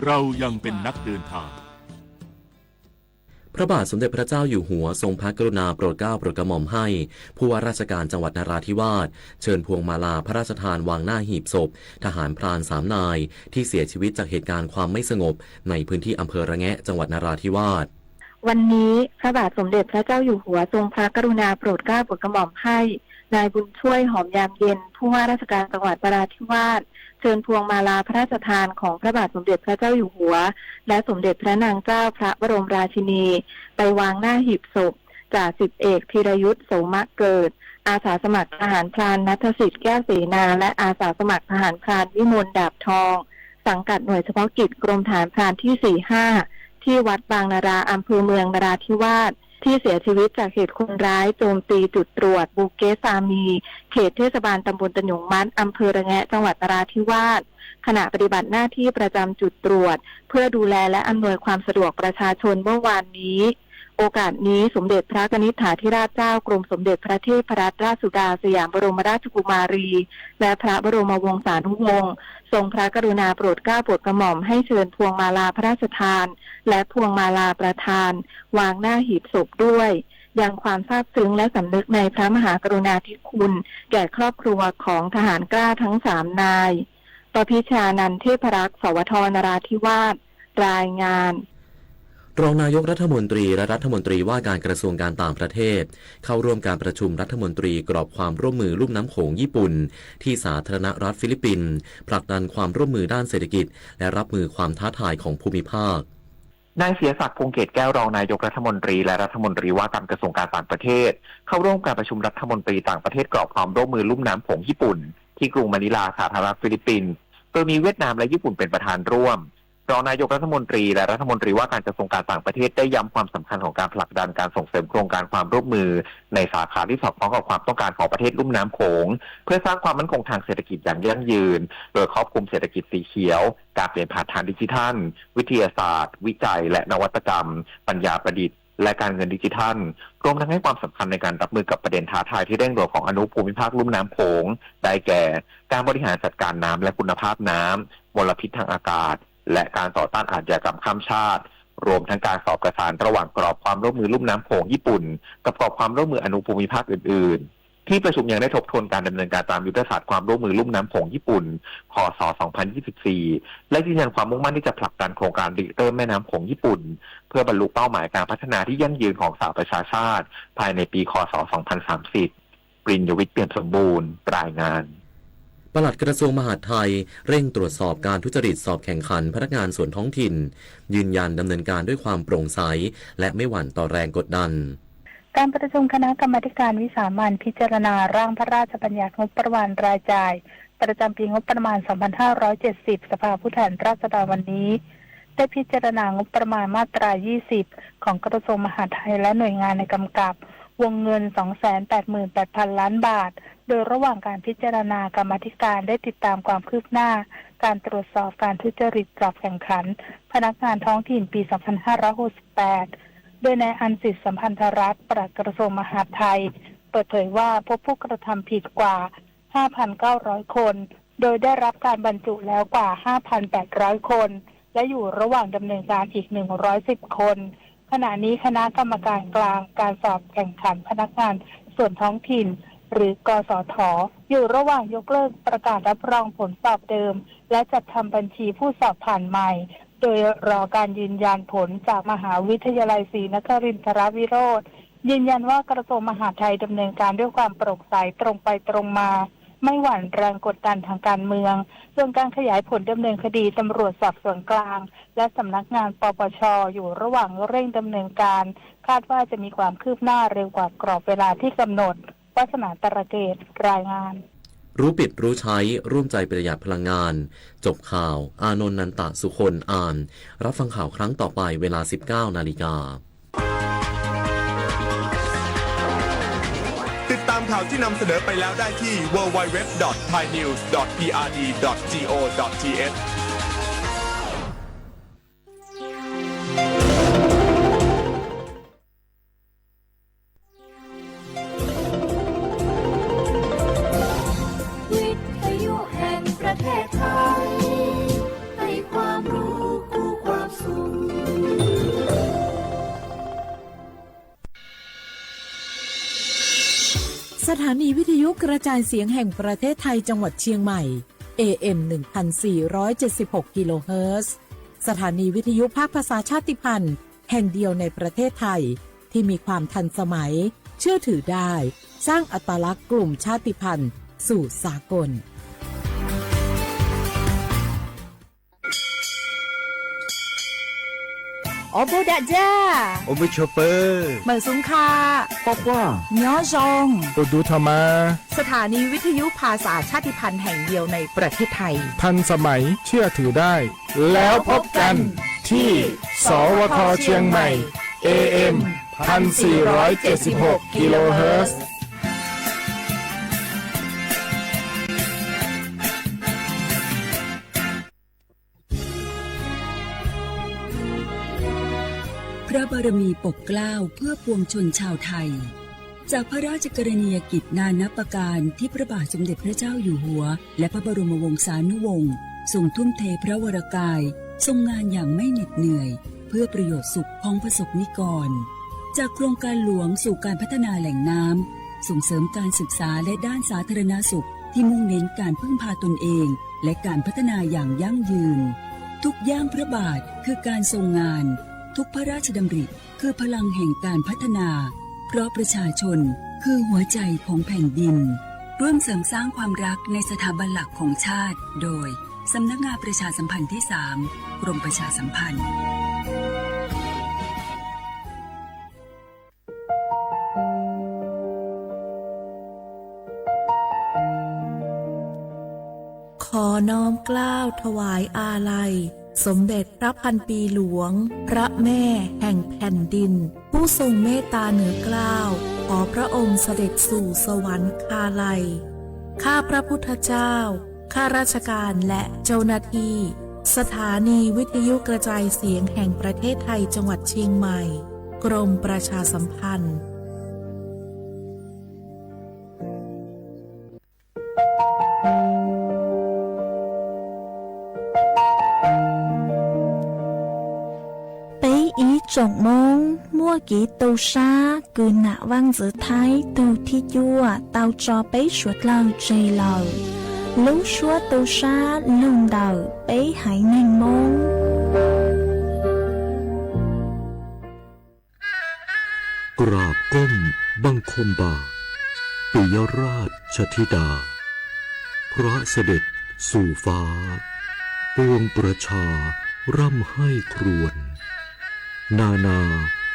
เรายังเป็นนักเดินทาง พระบาทสมเด็จพระเจ้าอยู่หัวทรงพระกรุณาโปรดเกล้าโปรดกระหม่อมให้ผู้ว่าราชการจังหวัดนราธิวาสเชิญพวงมาลาพระราชทานวางหน้าหีบศพทหารพรานสามนายที่เสียชีวิตจากเหตุการณ์ความไม่สงบในพื้นที่อำเภอระแงะจังหวัดนราธิวาส วันนี้พระบาทสมเด็จพระเจ้าอยู่หัวทรงพระกรุณาโปรดเกล้าโปรดกระหม่อมให้นายบุญช่วย หอมยามเย็น ผู้ว่าราชการจังหวัดนราธิวาส เชิญพวงมาลาพระราชทานของพระบาทสมเด็จพระเจ้าอยู่หัว และสมเด็จพระนางเจ้าพระบรมราชินี ไปวางหน้าหีบศพจ่าสิบเอกธีรยุทธ โสมะเกิด อาสาสมัครทหารพรานณัฐสิทธิ์ แก้วเสนา และอาสาสมัครทหารพรานวิมล ดาบทอง สังกัดหน่วยเฉพาะกิจกรมทหารพรานที่สี่ห้า ที่วัดบางนารา อำเภอเมืองนราธิวาส ที่เสียชีวิตจากเหตุคนร้ายโจมตีจุดตรวจบูเกสซามี เขตเทศบาลตำบลตะหยงมัด อำเภอระแงะ จังหวัดนราธิวาส ขณะปฏิบัติหน้าที่ประจำจุดตรวจ เพื่อดูแลและอำนวยความสะดวกประชาชนเมื่อวานนี้ โอกาสนี้สมเด็จพระกนิษฐาธิราชเจ้ากรมสมเด็จพระเทพรัตนราชสุดาสยามบรมราชกุมารี และพระบรมวงศานุวงศ์ ทรงพระกรุณาโปรดเกล้าโปรดกระหม่อมให้เชิญพวงมาลาพระราชทาน และพวงมาลาประธาน วางหน้าหีบศพด้วย ยังความซาบซึ้งและสำนึกในพระมหากรุณาธิคุณ แก่ครอบครัวของทหารกล้าทั้งสามนาย ปพิชานันท์ เทพรักษ์ สวท นราธิวาส รายงาน รองนายกรัฐมนตรีและรัฐมนตรีว่าการกระทรวงการต่างประเทศ เข้าร่วมการประชุมรัฐมนตรีกรอบความร่วมมือลุ่มน้ำโขงญี่ปุ่น ที่สาธารณรัฐฟิลิปปินส์ ผลักดันความร่วมมือด้านเศรษฐกิจ และรับมือความท้าทายของภูมิภาค นายเสียศักดิ์ พวงเกตแก้ว รองนายกรัฐมนตรีและรัฐมนตรีว่าการกระทรวงการต่างประเทศ เข้าร่วมการประชุมรัฐมนตรีต่างประเทศกรอบความร่วมมือลุ่มน้ำโขงญี่ปุ่น ที่กรุงมะนิลา สาธารณรัฐฟิลิปปินส์ โดยมีเวียดนามและญี่ปุ่นเป็นประธานร่วม รองนายกรัฐมนตรีและรัฐมนตรีว่าการกระทรวงการต่างประเทศได้ย้ำความสำคัญของการผลักดันการส่งเสริมโครงการความร่วมมือในสาขาที่สอดคล้องกับความต้องการของประเทศลุ่มน้ำโขง เพื่อสร้างความมั่นคงทางเศรษฐกิจอย่างยั่งยืน โดยครอบคลุมเศรษฐกิจสีเขียว การเปลี่ยนผ่านทางดิจิทัล วิทยาศาสตร์ วิจัย และนวัตกรรม ปัญญาประดิษฐ์ และการเงินดิจิทัล รวมทั้งให้ความสำคัญในการรับมือกับประเด็นท้าทายที่เร่งด่วนของอนุภูมิภาคลุ่มน้ำโขง ได้แก่ การบริหารจัดการน้ำและคุณภาพน้ำ มลพิษทางอากาศ และการต่อต้านอาชญากรรมข้ามชาติ รวมทั้งการสอบประสานระหว่างกรอบความร่วมมือลุ่มน้ำโขงญี่ปุ่น กับกรอบความร่วมมืออนุภูมิภาคอื่นๆ ที่ประชุมยังได้ทบทวนการดำเนินการตามยุทธศาสตร์ความร่วมมือลุ่มน้ำโขงญี่ปุ่น ค.ศ. สองพันยี่สิบสี่ และยืนยันความมุ่งมั่นที่จะผลักดันโครงการริเริ่มแม่น้ำโขงญี่ปุ่น เพื่อบรรลุเป้าหมายการพัฒนาที่ยั่งยืนของสหประชาชาติ ภายในปี ค.ศ. สองพันสามสิบ ปริญญวิทย์ เปี่ยมสมบูรณ์ รายงาน ปลัดกระทรวงมหาดไทยเร่งตรวจสอบการทุจริตสอบแข่งขันพนักงานส่วนท้องถิ่น ยืนยันดำเนินการด้วยความโปร่งใส และไม่หวั่นต่อแรงกดดัน การประชุมคณะกรรมาธิการวิสามัญพิจารณาร่างพระราชบัญญัติงบประมาณรายจ่ายประจำปีงบประมาณ สองพันห้าร้อยเจ็ดสิบ สภาผู้แทนราษฎรวันนี้ ได้พิจารณางบประมาณมาตรา ยี่สิบ ของกระทรวงมหาดไทยและหน่วยงานในกำกับ วงเงิน สองแสนแปดหมื่นแปดพันล้านบาท โดยระหว่างการพิจารณากรรมาธิการได้ติดตามความคืบหน้าการตรวจสอบการทุจริตสอบแข่งขันพนักงานท้องถิ่นปี สองพันห้าร้อยหกสิบแปด โดยนายอันสิทธิ์ สัมพันธรัตน์ ปลัดกระทรวงมหาดไทย เปิดเผยว่าพบผู้กระทำผิดกว่า ห้าพันเก้าร้อยคน โดยได้รับการบรรจุแล้วกว่า ห้าพันแปดร้อยคน และอยู่ระหว่างดำเนินการอีก หนึ่งร้อยสิบคน ขณะนี้คณะกรรมการกลางการสอบแข่งขันพนักงานส่วนท้องถิ่น หรือ กสท อยู่ระหว่างยกเลิกประกาศรับรองผลสอบเดิม และจัดทำบัญชีผู้สอบผ่านใหม่ โดยรอการยืนยันผลจากมหาวิทยาลัยศรีนครินทรวิโรธ ยืนยันว่ากระทรวงมหาดไทยดำเนินการด้วยความโปร่งใสตรงไปตรงมา ไม่หวั่นแรงกดดันทางการเมือง ส่วนการขยายผลดำเนินคดีตำรวจสอบสวนกลาง และสำนักงาน ปปช อยู่ระหว่างเร่งดำเนินการ คาดว่าจะมีความคืบหน้าเร็วกว่ากรอบเวลาที่กำหนด วัฒนา ตระเกต รายงาน รู้ปิดรู้ใช้ ร่วมใจประหยัดพลังงาน จบข่าว อานนท์ นันตะสุคน อ่าน รับฟังข่าวครั้งต่อไปเวลา สิบเก้านาฬิกา ติดตามข่าวที่นำเสนอไปแล้วได้ที่ www.thainews.prd.go.th สถานีวิทยุกระจายเสียงแห่งประเทศไทยจังหวัดเชียงใหม่ เอ เอ็ม หนึ่งพันสี่ร้อยเจ็ดสิบหก กิโลเฮิรตซ์ สถานีวิทยุภาคภาษาชาติพันธุ์แห่งเดียวในประเทศไทย ที่มีความทันสมัย เชื่อถือได้ สร้างอัตลักษณ์กลุ่มชาติพันธุ์สู่สากล Ob pug dam ja, ua mej tshua pawg, mam xub kha, quaj quaj, nyob zoo, ua du tha mas. สถานีวิทยุภาษาชาติพันธุ์แห่งเดียวในประเทศไทย ทันสมัย เชื่อถือได้ แล้วพบกันที่ สวท เชียงใหม่ เอ เอ็ม พันสี่ร้อยเจ็ดสิบหก กิโลเฮิรตซ์ พระบารมีปกเกล้าเพื่อปวงชนชาวไทย จากพระราชกรณียกิจนานับประการที่พระบาทสมเด็จพระเจ้าอยู่หัว และพระบรมวงศานุวงศ์ทรงทุ่มเทพระวรกาย ทรงงานอย่างไม่เหน็ดเหนื่อย เพื่อประโยชน์สุขของประสบนิกร จากโครงการหลวงสู่การพัฒนาแหล่งน้ำ ส่งเสริมการศึกษาและด้านสาธารณสุขที่มุ่งเน้นการพึ่งพาตนเอง และการพัฒนาอย่างยั่งยืน ทุกย่างพระบาทคือการทรงงาน ทุกพระราชดำริคือพลังแห่งการพัฒนา เพราะประชาชนคือหัวใจของแผ่นดิน ร่วมเสริมสร้างความรักในสถาบันหลักของชาติ โดย สำนักงานประชาสัมพันธ์ที่สาม กรมประชาสัมพันธ์ ขอน้อมเกล้าถวายอาลัย สมเด็จพระพันปีหลวง พระแม่แห่งแผ่นดิน ผู้ทรงเมตตาเหนือเกล้า ขอพระองค์เสด็จสู่สวรรคาลัย ข้าพระพุทธเจ้า ข้าราชการและเจ้าหน้าที่ สถานีวิทยุกระจายเสียงแห่งประเทศไทยจังหวัดเชียงใหม่ กรมประชาสัมพันธ์ Peb ib tsoom Hmoob muaj kev tu sab kws nam vaj ntxwv Thaib tug thib cuaj tau tso peb suav dlawg tseg lawm. Lub suab tu sab lug ntawm peb haiv neeg Hmoob. กราบก้มบังคมบาท ปิยราชธิดา พระเสด็จสู่ฟ้า ปวงประชาร่ำไห้ครวญ นานา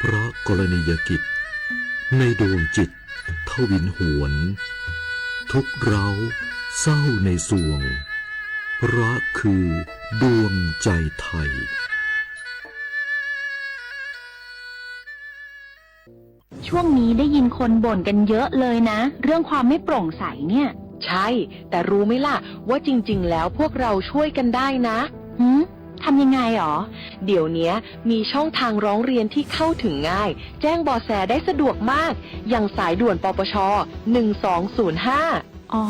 พระกรณียกิจ ในดวงจิตทวินหวน ทุกข์ร้าวเศร้าในสวง พระคือดวงใจไทย ช่วงนี้ได้ยินคนบ่นกันเยอะเลยนะ เรื่องความไม่โปร่งใสเนี่ย ใช่ แต่รู้ไหมล่ะ ว่าจริงๆ แล้วพวกเราช่วยกันได้นะ หืม ทำยังไงหรอ เดี๋ยวเนี้ยมีช่องทางร้องเรียนที่เข้าถึงง่าย แจ้งเบาะแสได้สะดวกมาก อย่างสายด่วน ปปช หนึ่งสองศูนย์ห้า อ๋อ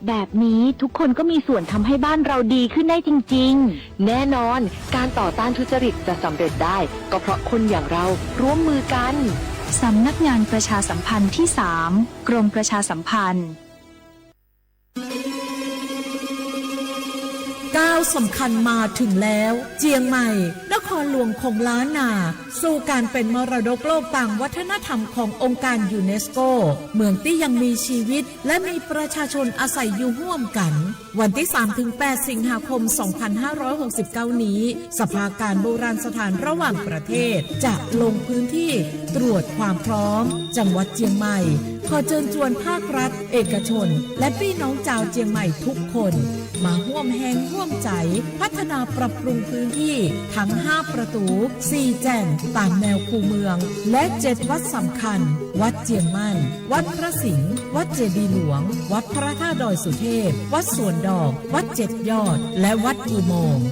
แบบนี้ทุกคนก็มีส่วนทำให้บ้านเราดีขึ้นได้จริงๆ แน่นอน การต่อต้านทุจริตจะสำเร็จได้ ก็เพราะคนอย่างเราร่วมมือกัน สำนักงานประชาสัมพันธ์ที่สาม กรมประชาสัมพันธ์ ก้าวสำคัญมาถึงแล้ว เจียงใหม่ นครหลวงของล้านนา สู่การเป็นมรดกโลกตามวัฒนธรรมขององค์การยูเนสโก เมืองที่ยังมีชีวิต และมีประชาชนอาศัยอยู่ร่วมกัน วันที่สามถึงแปด สิงหาคม สองพันห้าร้อยหกสิบเก้า นี้ สภาการโบราณสถานระหว่างประเทศ จะลงพื้นที่ตรวจความพร้อม จังหวัดเจียงใหม่ ขอเชิญชวนภาครัฐ เอกชน และพี่น้องชาวเจียงใหม่ทุกคน มาร่วมแฮงร่วมใจ พัฒนาปรับปรุงพื้นที่ทั้งห้าประตู สี่แจ่ง ตามแนวคูเมือง และเจ็ดวัดสำคัญ วัดเจียงมั่น วัดพระสิงห์ วัดเจดีย์หลวง วัดพระธาตุดอยสุเทพ วัดสวนดอก วัดเจ็ดยอด และวัดอุโมงค์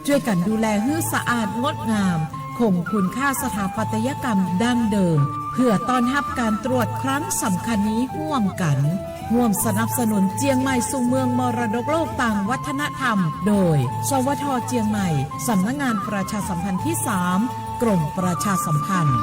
ช่วยกันดูแลหื้อสะอาดงดงาม คงคุณค่าสถาปัตยกรรมดั้งเดิม เพื่อต้อนรับการตรวจครั้งสำคัญนี้ร่วมกัน ร่วมสนับสนุนเจียงใหม่สู่เมืองมรดกโลกตามวัฒนธรรม โดย สวท เจียงใหม่ สำนักงานประชาสัมพันธ์ที่สาม กรมประชาสัมพันธ์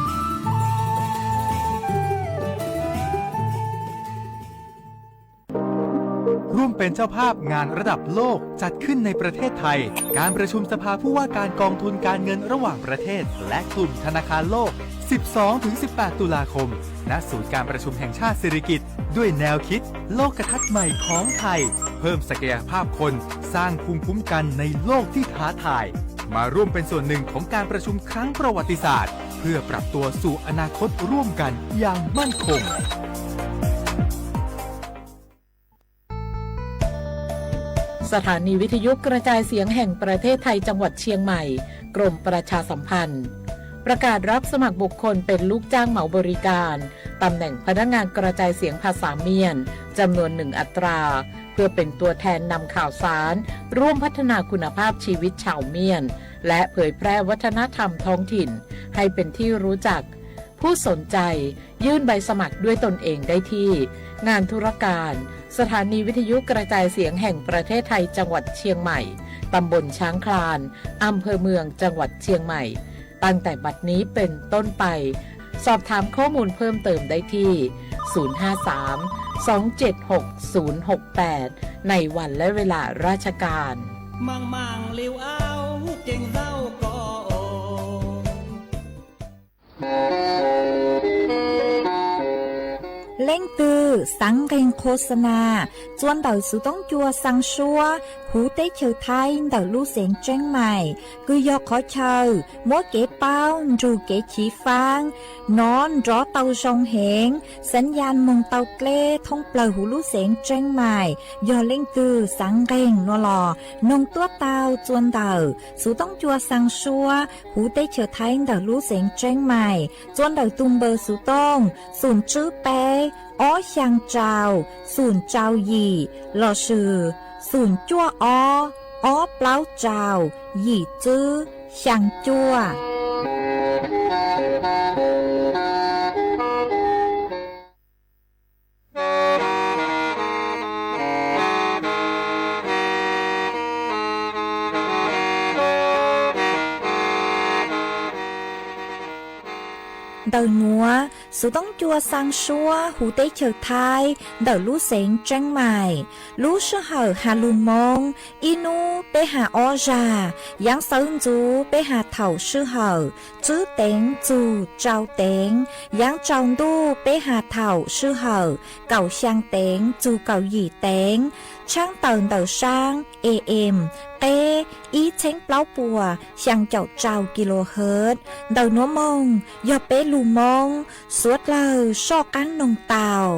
เป็นเจ้าภาพงานระดับโลกจัดขึ้นในประเทศไทย การประชุมสภาผู้ว่าการกองทุนการเงินระหว่างประเทศ และกลุ่มธนาคารโลก สิบสองถึงสิบแปด ตุลาคม ณ ศูนย์การประชุมแห่งชาติสิริกิติ์ ด้วยแนวคิดโลกทัศน์ใหม่ของไทย เพิ่มศักยภาพคน สร้างภูมิคุ้มกันในโลกที่ท้าทาย มาร่วมเป็นส่วนหนึ่งของการประชุมครั้งประวัติศาสตร์ เพื่อปรับตัวสู่อนาคตร่วมกันอย่างมั่นคง สถานีวิทยุกระจายเสียงแห่งประเทศไทยจังหวัดเชียงใหม่ กรมประชาสัมพันธ์ ประกาศรับสมัครบุคคลเป็นลูกจ้างเหมาบริการ ตำแหน่งพนักงานกระจายเสียงภาษาเมียน จำนวนหนึ่งอัตรา เพื่อเป็นตัวแทนนำข่าวสาร ร่วมพัฒนาคุณภาพชีวิตชาวเมียน และเผยแพร่วัฒนธรรมท้องถิ่น ให้เป็นที่รู้จัก ผู้สนใจยื่นใบสมัครด้วยตนเองได้ที่ งานธุรการ สถานีวิทยุกระจายเสียงแห่งประเทศไทยจังหวัดเชียงใหม่ ตำบลช้างคลาน อำเภอเมืองจังหวัดเชียงใหม่ ตั้งแต่บัดนี้เป็นต้นไป สอบถามข้อมูลเพิ่มเติมได้ที่ ศูนย์ห้าสาม สองเจ็ดหก ศูนย์หกแปด ในวันและเวลาราชการ Maang maang liu au, keeg zaub ko os. Leej twg xaav nqeeg qhua xa nas txua ntawm xuv toob cua xaa suab huv teb chaws Thaib ntawm lub xeev Tseeb Maim, kws yog qhov chaw muab kev paub nrug kev chiv faab, nov nrov tau zoo heev, xaav yaj moog tau dleb thoob plawg huv lub xeev Tseeb Maim. Yog leej twg xaav nqeeg nuav los noog tuab tau txua ntawm xuv toob cua xaa suab huv teb chaws Thaib ntawm lub xeev Tseeb Maim, txua ntawm tug npawb xuv tooj xoom tswb peb ob xyaa rau xoom rau yim lossis xoom cuaj ob ob plaub rau yim tswb xyaa cuaj. Ntawm nuav, xuv toob cua xaa suab huv teb chaws Thaib ntawm lub xeev Tseeb Maim. Lub sij hawm has lug Moob, ib nub peb has ob zag, yaav xawv ntxuv peb has thaum sij hawm tswb teev txug rau teev, yaav tsaus ntuj peb has thaum sij hawm kaum xyaa teev txug kaum yim teev. Tshaab tawm ntawm saab A M qeb ib txheeb plaub puas xyaa caum rau kilohertz. Ntawm nuav moog yog peb lug Moob, suav dlawg soj qaab noog tau.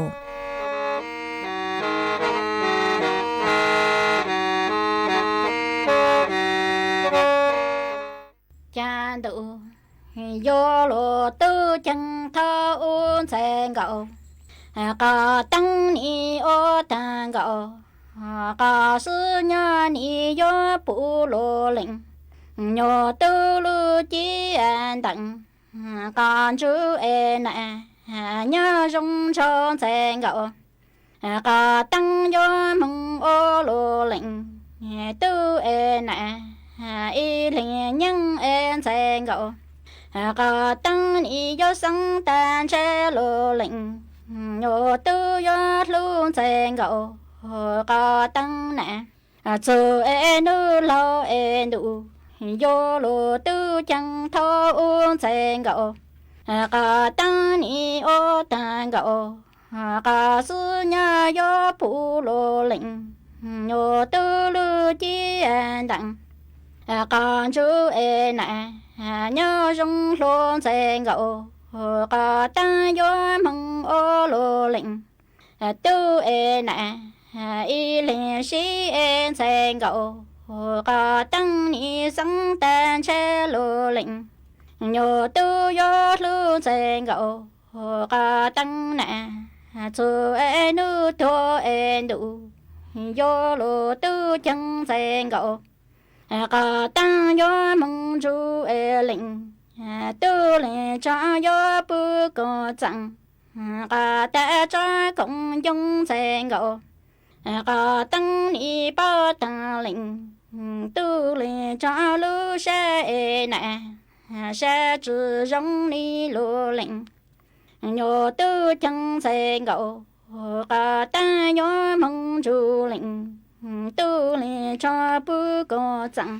Caag ntuj yuav lug tub ceev thoob ub ntxhais nkaus, qos teeb nim ua taag nkaus, qos xwb nyob nim yuav puv lug leej, nyuas tub lub cib ntees, qos ntsuj es nam nyob zoo nraug ntxhais nkaus. Qos teeb yuav moog ua lug leej, tub es nam ib leeg nyeej es ntxhais nkaus. Qos teeb nim yuav xeeb tag ntshe lug leej, nyuas tub yuav hlub ntxhais nkaus. Qos teeb nam txug es nub laug es ntuj, yuav lug tub ceev thoob ub ntxhais nkaus. Qos teeb nim ua taag nkaus, qos xwb nyob yuav puv lug leej, nyuas tub lub cib ntees, qos ntsuj es nam nyob zoo hlub ntxhais nkaus. Qos teeb yuav moog ua lug leej, tub es nam ib leeg sib es ntxhais nkaus. Qos teeb nim xeeb tag ntshe lug leej, nyuas tub yuav hlub ntxhais nkaus. Qos teeb nam txug es nub tuag es ntuj, yuav lug tub ceev ntxhais nkaus. Qos teeb yuav moog ntsuj es leej, tub leej tso yuav pub koom txeem, qos tag tso koom yoog ntxhais nkaus. Qos teeb nim paub taag leej, tub leej tso lub sab es nam, sab tsi zoo li lug leej, nyuas tub ceev ntxhais nkaus. Qos teeb yuav moog ntsuj leej, tub li tso pub kuv txeem,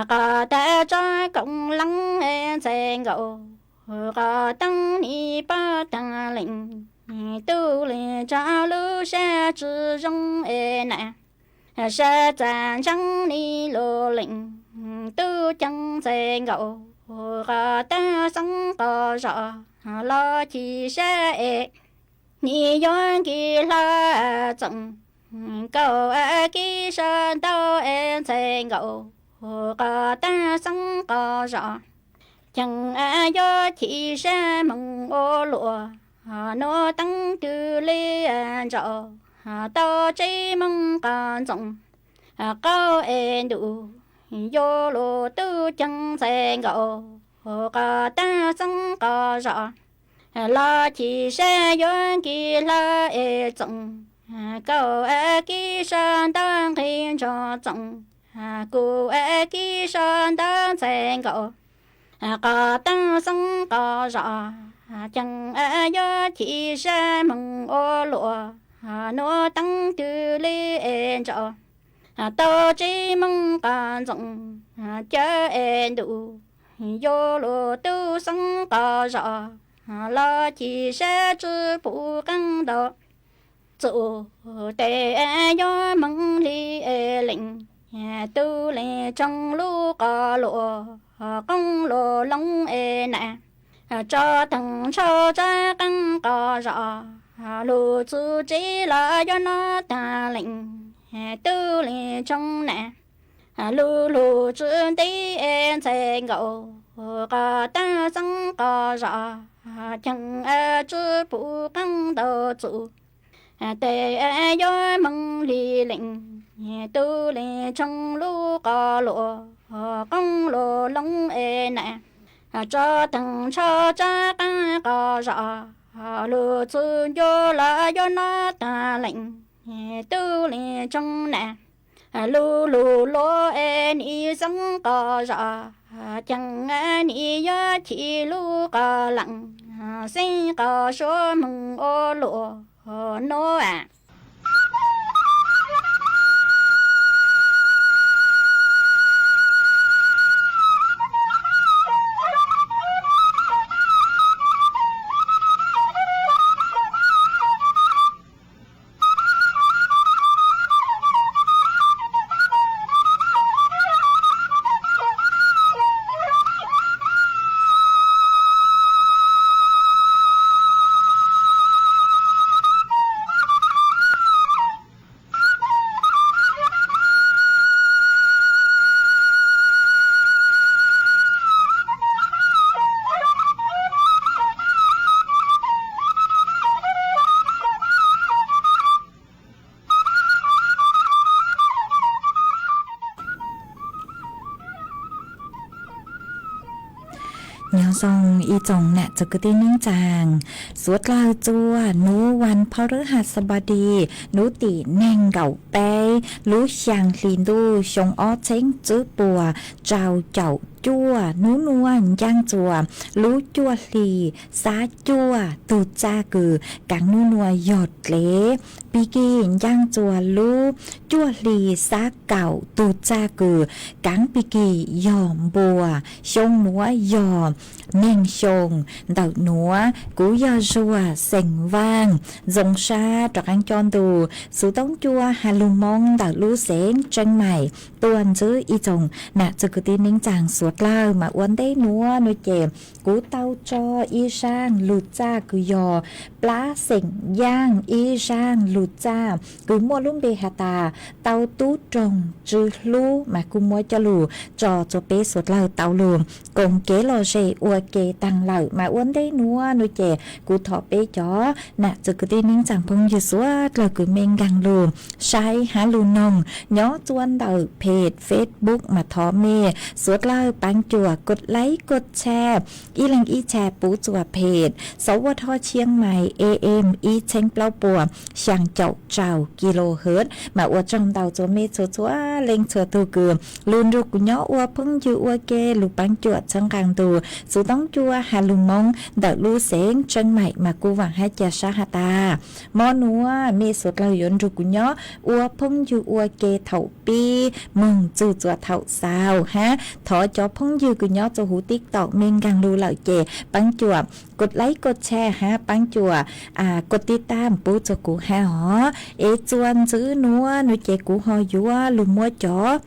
qos tag tsob koom leej ntxhais nkaus, qos teeb nis pob taag leem, tub li tso lub sab tsi zoo es na, sab txag ntseeb nis lug leem, tub ceev ntxhais nkaus, qos tag xeeb qos zos, los chim sab es nim yuav nkig hlab txoom, kaum kib sab ntau es ntxhais nkaus, qos tag xeeb qos zos, cheem yuav chim sab moog ua luam, nuav teeb twg li ntsaum, tau tsib moog qos ntxoov, qaub es ntuj, yuav lug tub ceev ntxhais nkaus, qos tag xeeb qos zos, los chim sab yuav nkig hlab es txoom, kaum kib sab ntawv nqhis ntsoov txoom, kuv kib sab ntawv ntxhais nkaus, qos tag xeeb qos zos, cheem yuav chim sab moog ua luam, nuav teeb twg li es ntsaum, tau tsib moog qos ntxoov, cawv es ntuj, yuav lug tub xeeb qos zos, los chim sab tsi pum qeej ntau txug, tes yuav moog li es leem, tub li tsoog lub qos luam, qoob lug loo es na, tso teeg ntshaw tsab qeej qos zos, lug txug tsev los yuav noj taag leem, tub li tsoog na, lug lug tsi ntib es ntxhais nkaus, qos tag xeeb qos zos, cheem tsi pum qeej ntau txug, tes yuav moog li leem, tub li tsoog lub qos luam, qoob lug loo es na, tso teeg ntshaw tsab qeej qos zos, lug txug ncua los yuav noj taag leem, tub li tsoog na, lug lug luam es nim xeeb qos zos, ceem nim yuav chim lub qos leem, xeeb qos suav moog ua luam nuav. Nyob zoo ib tsoom nam txiv kwv tij neej tsaa, suav dlawg txua nub vas phav rwb has xab npab di, nub tim neeg nkaum peb lub xyaa hli ntuj xyoo ob txheeb tswb puas rau caum cuaj, nub nuav ncaaj txua lub cuaj hli xab cuaj tug txaj kws kaav nub nuav yog dlev, pig kig ncaaj txua lub cuaj hli xab kaum tug txaj kws kaav pig kig yog npua. Xyoo nuav yog neeg xyoo ntawm nuav. Kuv yog Zuag xeem Vaaj, zoo sab rov qeeb coj ntu xuv toob cua has lug Moob ntawm lub xeev Tseeb Maim tuaj ntsib ib tsoom nam txiv kwv tij neej tsaa suav dlawg. Mas ua ntej nuav nuav ces kuv tau tso ib zaaj lug txaj kws yog plab xeem Yaaj, ib zaaj lug txaj kws muaj lub npe has tas tau tub roog tsw hlub, mas kuj muab coj lug tso tsua peb suav dlawg tau lug koom kev lom zem ua ke taag lawm. Mas ua ntej nuav nuav ces kuv thov peb cov nam txiv kwv tij neej tsaa phooj ywg suav dlawg kws mej nkaag lug saib hab lug noog nyob tsua ntawm page Facebook mas thov mej suav dlawg paab cuam kod laib kod tshaj, ib leeg ib tshaj puv txuas phem, sawv ua dhau Chiang Mai A M ib txheeb plaub puas xyaa caum rau kilohertz. Mas ua tsaug ntau txhua mej txhua txhua leej txhua tug kws lug nrug kuv nyob ua phooj ywg ua ke lug paab cuam txhawb nqaa ntu xuv toob cua has lug Moob ntawm lub xeev Chiang Mai mas kuv vaam hab ca sab has tas, mo nuav mej suav dlawg yuav nrug kuv nyob ua phooj ywg ua ke thaum pib moog txug txuas thaum xaus hab thov cov phooj ywg kws nyob txug huv TikTok mej nkaag lug lawm ces paab cuam kod laib kod tshaj hab paab cuam kod tib taam puv txug kuv hab os. Es txuas ntxiv nuav nuav ces kuv ho yuav lug muab cov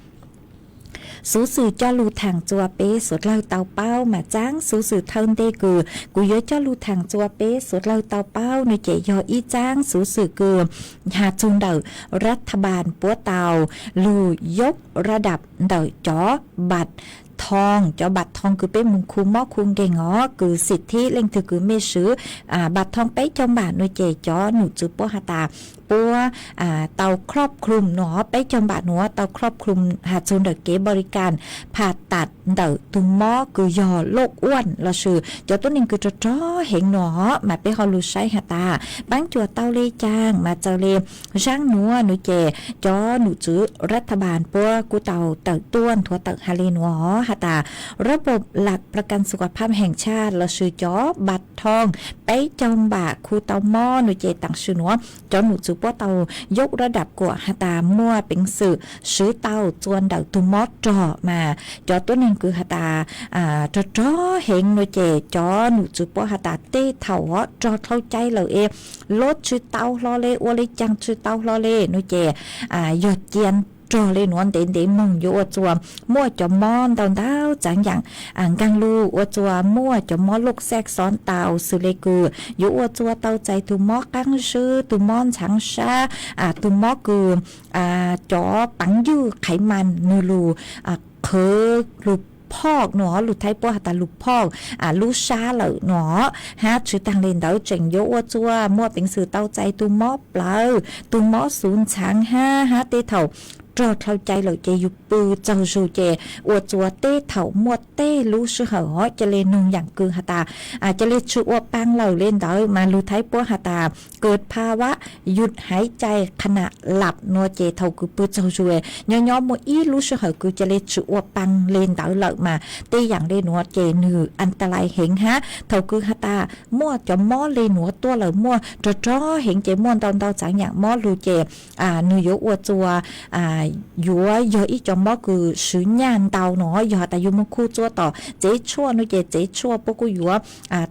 xuv xwm coj lug thaam txuas peb suav dlawg tau paub mas txaab xuv xwm thawj ntej kws kuv yuav coj lug thaam txuas peb suav dlawg tau paub nuav ces yog ib txaab xuv xwm kws has txug ntawm รัฐบาล puab tau lug ยกระดับ ntawm cov บัตรทอง cov บัตรทอง kws peb moog khu mob khu nkeeg os kws สิทธิ leej twg kws mej swv บัตรทอง peb caug npam nuav ces cov num tswv puab has tas puab tau ครอบคลุม nuav peb caug npam nuav tau ครอบคลุม has txug ntawm kev บริการ ผ่าตัด ntawm tug mob kws yog โรคอ้วน lossis cov tuab neeg kws rog rog heev nuav mas peb ho lug saib has tas paab cuam tau le caag mas txawm le zaab nuav nuav ces cov num tswv รัฐบาล puab kuj tau tawm tuaj nthuav tawm has le nuav has tas ระบบหลักประกันสุขภาพแห่งชาติ lossis cov บัตรทอง peb caug npam khu tau mob nuav ces taam sim nuav cov num tswv puab tau ยกระดับ kuas has tas muaj peev xwm swv tau txuas ntawm tug mob rog mas cov tuab neeg kws has tas rog rog heev nuav ces cov num tswv puab has tas tej thaum rog dlhau cai lawm es lub tsi tau hlo le ua le caag tsi tau hlo le nuav ces yog cia rog le nuav ntev ntev moog yuav ua txuas muaj cov mob ntau ntau txaav yaam nkaag lug ua txuas muaj cov mob โรคแทรกซ้อน tau xws le kws yuav ua txuas tau txais tug mob qaab zib tug mob ntxhaav sab tug mob kws cov peev ywj ไขมัน nwg lug qhwv lug phoj nuav lug Thaib puab has tas lug phoj lub sab lawm nuav hab tsi taag le ntawd tseem yuav ua txuas muaj peev xwm tau txais tug mob plawv tug mob xuv ntxhaav hab hab tej thaum rog dlhau cai lawm ces yug pw tsaug zug ces ua txuas tej thaum muaj tej lub sij hawm hov ca le noog yaam kws has tas ca le tsi ua paa lawm le ntawd mas lug Thaib puab has tas เกิดภาวะหยุดหายใจขณะหลับ nuav ces thaum kws pw tsaug zug nyob nyob muaj ib lub sij hawm kws ca le tsi ua paa le ntawd lawm mas tej yaam le nuav ces nwg อันตราย heev hab thaum kws has tas muaj cov mob le nuav tuaj lawm muaj rog rog heev ces muaj ntau ntau txaav yaam mob lug ces nwg yuav ua txuas yuav yog ib cov mob kws swv nyaj ntau nuav yog has tas yug moog khu txuas tom tsev tshuaj nuav ces tsev tshuaj puab kuj yuav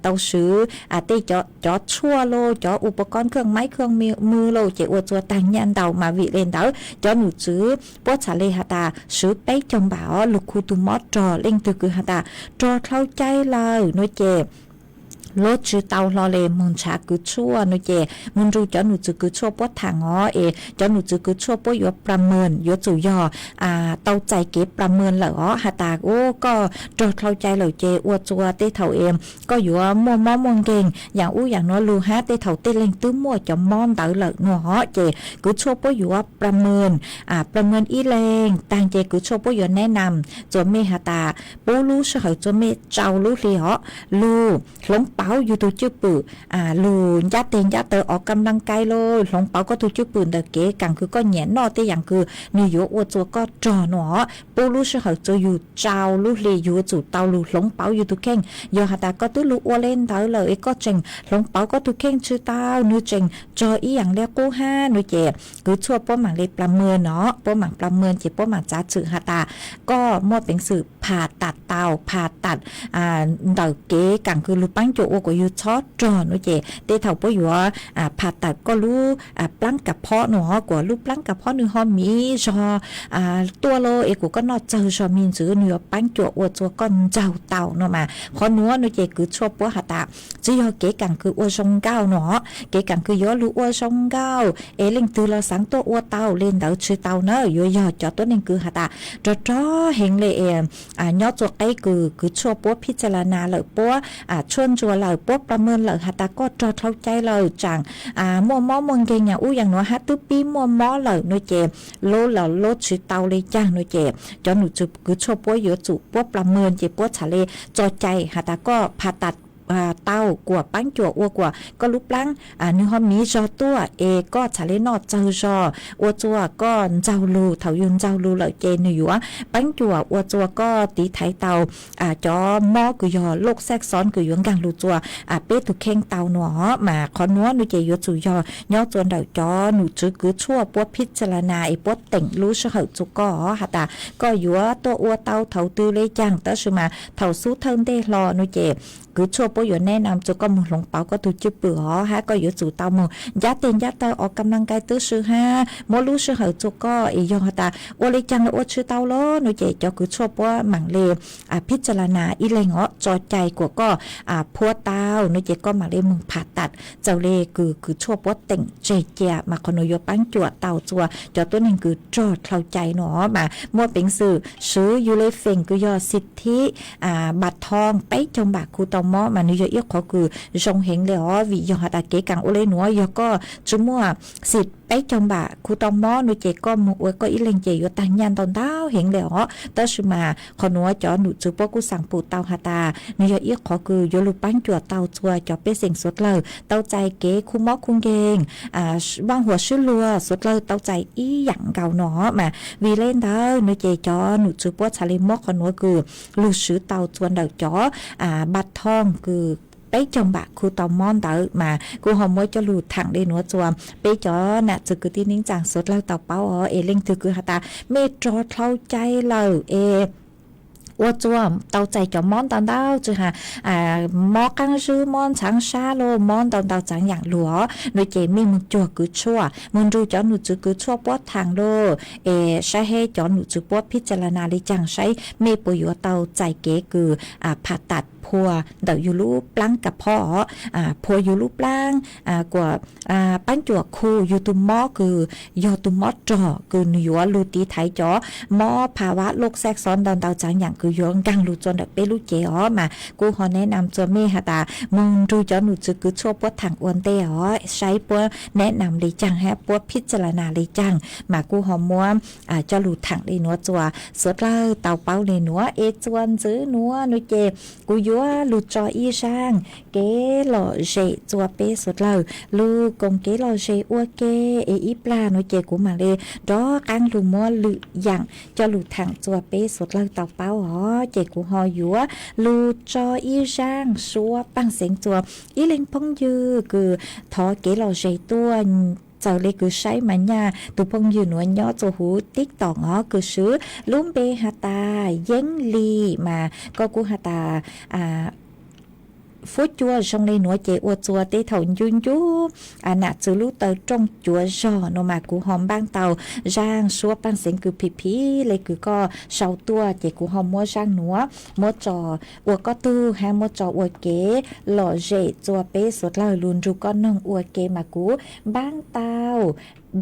tau swv tej cov tshuaj lug cov อุปกรณ์เครื่องไม้เครื่องมือ lug ces ua txuas taag nyaj ntau mas vim le ntawd cov num tswv puab txhad le has tas swv peb caug npam os lug khu tug mob rog leej twg kws has tas rog dlhau cai lawm nuav ces lub tsi tau hlo le moog nrhav kws tshuaj nuav ces moog nrug cov num tswv kws tshuaj puab thaam os es cov num tswv kws tshuaj puab yuav ประเมิน yuav tsum yog tau txais kev ประเมิน lawm os has tas u koj rog dlhau cai lawm ces ua txuas tej thaum es koj yuav muaj mob muaj nkeeg yaam ub yaam nuav lug hab tej thaum tej leeg twb muaj cov mob ntawd lawm nuav os ces kws tshuaj puab yuav ประเมิน ประเมิน ib leeg taag ces kws tshuaj puab yuav แนะนำ txuas mej has tas pub lub sij hawm txuas mej rau lub hli os lug hloov pauv yug tug cwj pwm lug ncab teg ncab taw ออกกำลังกาย lug hloov pauv koj tug cwj pwm ntawm kev kaam kws koj nyiam noj tej yaam kws nwg yuav ua txuas koj rog nuav os pub lub sij hawm txuas yug rau lub hli yug yuav tsum tau lug hloov pauv yug tug kheej yog has tas koj twb lug ua le ntawd lawm es koj tseem hloov pauv koj tug kheej tsi tau nwg tseem rog ib yaam le qub hab nuav ces kws tshuaj puab maam le ประเมิน os puab maam ประเมิน ces puab maam txav txwm has tas koj muaj peev xwm ผ่าตัด tau ผ่าตัด ntawm kev kaam kws lug paab cuam ua kuas yug txhob rog nuav ces tej thaum puab yuav ผ่าตัด koj lub plaab kav phob nuav kuas lub plaab kav phob nwg ho miv zog tuaj lawm es kuas koj noj txawg zog me ntsis nwg yuav paab cuam ua txuas koj ntsaug tau nuav mas qhov nuav nuav ces kws tshuaj puab has tas tsi yog kev kaam kws ua zoo nkauj nuav kev kaam kws yuav lug ua zoo nkauj es leej twg los xaav tuaj ua tau le ntawd tsi tau na yuav yog cov tuab neeg kws has tas rog rog heev le es nyob txuas qeb kws kws tshuaj puab พิจารณา lawm puab tshuaj ntsuas lawm, puab plas mej lawm has tas koj rog dlhau cai lawm, tsaam muaj mob muaj nkeeg yam ub yam nuav hab twb pib muaj mob lawm no ces lub los lub tsis tau le caag no ces cov num tswv kws tshuaj puab yuav tsum puab plas mej ces puab txhad le tso cai has tas koj phas tas tau kuas paab cuam ua kuas koj lub plaab nwg ho miv zog tuaj es koj txhad le noj txawg zog ua tsua koj ntxaug lug. Thaus yug ntxaug lug lawm ces nwg yuav paab cuam ua tsua koj tiv thaiv tau cov mob kws yog loj xaj xoob kws yuav nkaag lug tsua peb tug kheej tau no. Mas qhov nuav no ces yuav tsum yog nyob tsua ntawm cov num tswv kws tshuaj puab phij tsa la nas es puab teem lub sij hawm tsua koj has tas koj yuav tuaj ua tau thaus twg le caag, tab sis mas thaus xub thawj ntej hlo no ces kws tshuaj puab yuav neb nam tsua koj moog hloov pauv koj tug cwj pwm os, hab koj yuav tsum tau moog ncab teg ncab taw os kam laj nkaij tub si hab muab lub sij hawm tsua koj es yog has tas ua le caag los ua tsis tau los no ces cov kws tshuaj puab maam le phij tsa la nas ib leeg os, tso cai kuas koj phua tau no ces koj maam le moog phas tas txawm le kws kws tshuaj puab teem tseg cia. Mas qhov nuav yuav paab cuam tau tsua cov tuab neeg kws rog dlhau cai no mas muaj peev xwm swv yug le feem kws yog xim thib npas thoo peb caug npam khu tau mob mas nwg yog ib qhov kws zoo heev le os, vim yog has tas kev kaam ua le nuav yog koj tsis muaj xim peb caug npam khu tau mob no ces koj moog ua koj ib leeg ces yuav taag nyaj ntau ntau heev le os. Tab sis mas qhov nuav cov num tswv puab kuj xaam pum tau has tas nwg yog ib qhov kws yuav lug paab cuam tau tsua cov pej xeem suav dlawg tau txais kev khu mob khu nkeeg, vaaj huam sib luag suav dlawg tau txais ib yaam nkaus no mas vim le ntawd no ces cov num tswv puab txhad le muab qhov nuav kws lug swv tau tsua ntawm cov npam thoo kws peb caug npam khu tau mob ntawd mas kuj ho muab coj lug thaam le nuav tsua peb cov nam txiv kwv tij neej tsaa suav dlawg tau paub os. Es leej twg kws has tas mej rog dlhau cai lawm es ua tsua tau txais cov mob ntau ntau tsi has mob qaab zwb, mob ntxhaav sab los mob ntau ntau tsaam yaam lug no ces mej moog cuag kws tshuaj, moog nrug cov num tswv kws tshuaj puab thaam lug es saib hab cov num tswv puab phij tsa la nas le caag saib mej puas yuav tau txais kev kws phas tas phua ntawm yug lub plaab ka phob os, phua yug lub plaab kuas paab cuam khu yug tug mob kws yog tug mob rog kws nwg yuav lug tiv thaiv cov mob pha vab loj xaj xoob ntau ntau tsaam yaam kws yuav nkaag lug tsua ntawm peb lub cev os. Mas kuj ho neb nam tsua mej has tas moog nrug cov num tswv kws tshuaj puab thaam ua ntej os, saib puab neb nam le caag hab puab phij tsa la nas le caag mas kuj ho muab coj lug thaam le nuav tsua suav dlawg tau paub le nuav. Es tsua ntxiv nuav no ces kuv yuav lug tso ib zaaj kev lom zem tsua peb suav dlawg lug koom kev lom zem ua ke. Es ib plag no ces kuv maam le rov qaab lug muab lwm yaam coj lug thaam tsua peb suav dlawg tau paub os. Ces kuv ho yuav lug tso ib zaaj suab paaj xeev tsua ib leeg phooj ywg kws thov kev lom zem tuaj. Txawm le kws saib mas nyaj tug phooj ywg nuav nyob tsua huv TikTok os, kws swv lub npe has tas Yeeb Lis mas koj kuj has tas fuab cua zoo le nuav ces ua tsua tej thaum ncu ncu nam txwv lub taw rooj cuav zog no mas kuv ho npaaj tau zaaj suab paaj xeev kws phim phim le kws koj sau tuaj ces kuv ho muab zaaj nuav muab tso ua koj tug hab muab tso ua kev lom zem tsua peb suav dlawg lug nrug koj noog ua ke mas kuv npaaj tau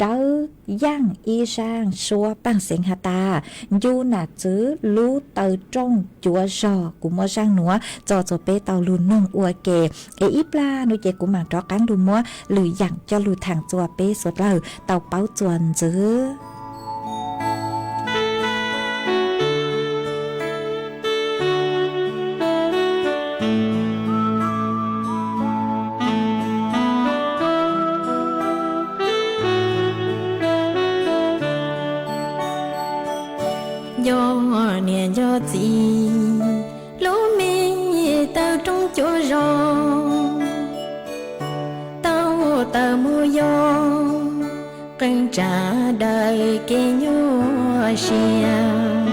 Dawb Yaaj ib zaaj suab paaj xeev has tas ncu nam txwv lub taw rooj cuav zog. Kuv muab zaaj nuav tso tsua peb tau lug noog ua ke. Es ib plag no ces kuv maam rov qaab lug muab lwm yaam coj lug thaam tsua peb suav dlawg tau paub tsua ntxiv. Nco niam nco txiv, lub me taw rooj cuav zog, tau taws mus yos, qee tsa daws kev nyuaj siab.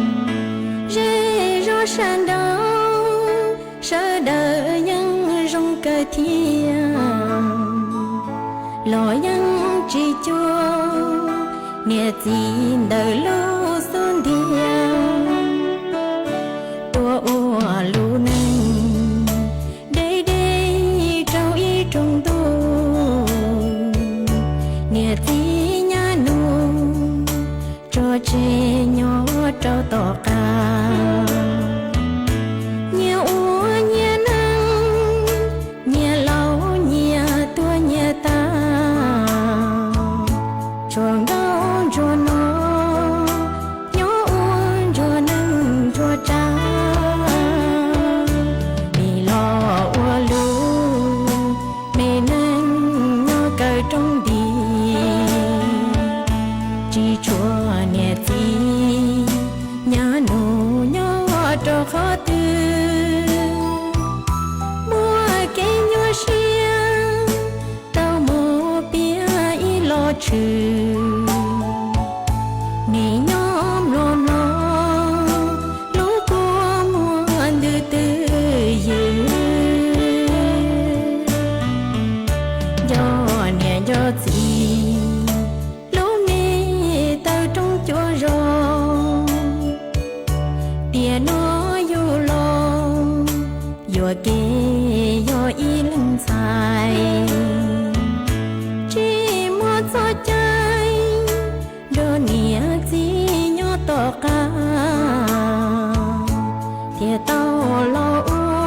Zej zog sab nraud sawv daws yeej zoo kawg thiab, los yeej tsis cuag niam txiv ntawm lub xub ntiag. Tuaj ua lub neej deb deb rau ib rooj ntuj, niam txiv nyab nus tso tseg nyob rau tom qab. Nyias ua nyias neej, twg, nim nyob mlom mlom lub kua muag ntws twj ywm. Nco niam nco txiv lub me taw roob cuab zos, tiam no yug los yuam kev yog ib leeg ntxhais, tsis muaj txoj cai nrog niam txiv nyob tom qab, thiaj tau los ua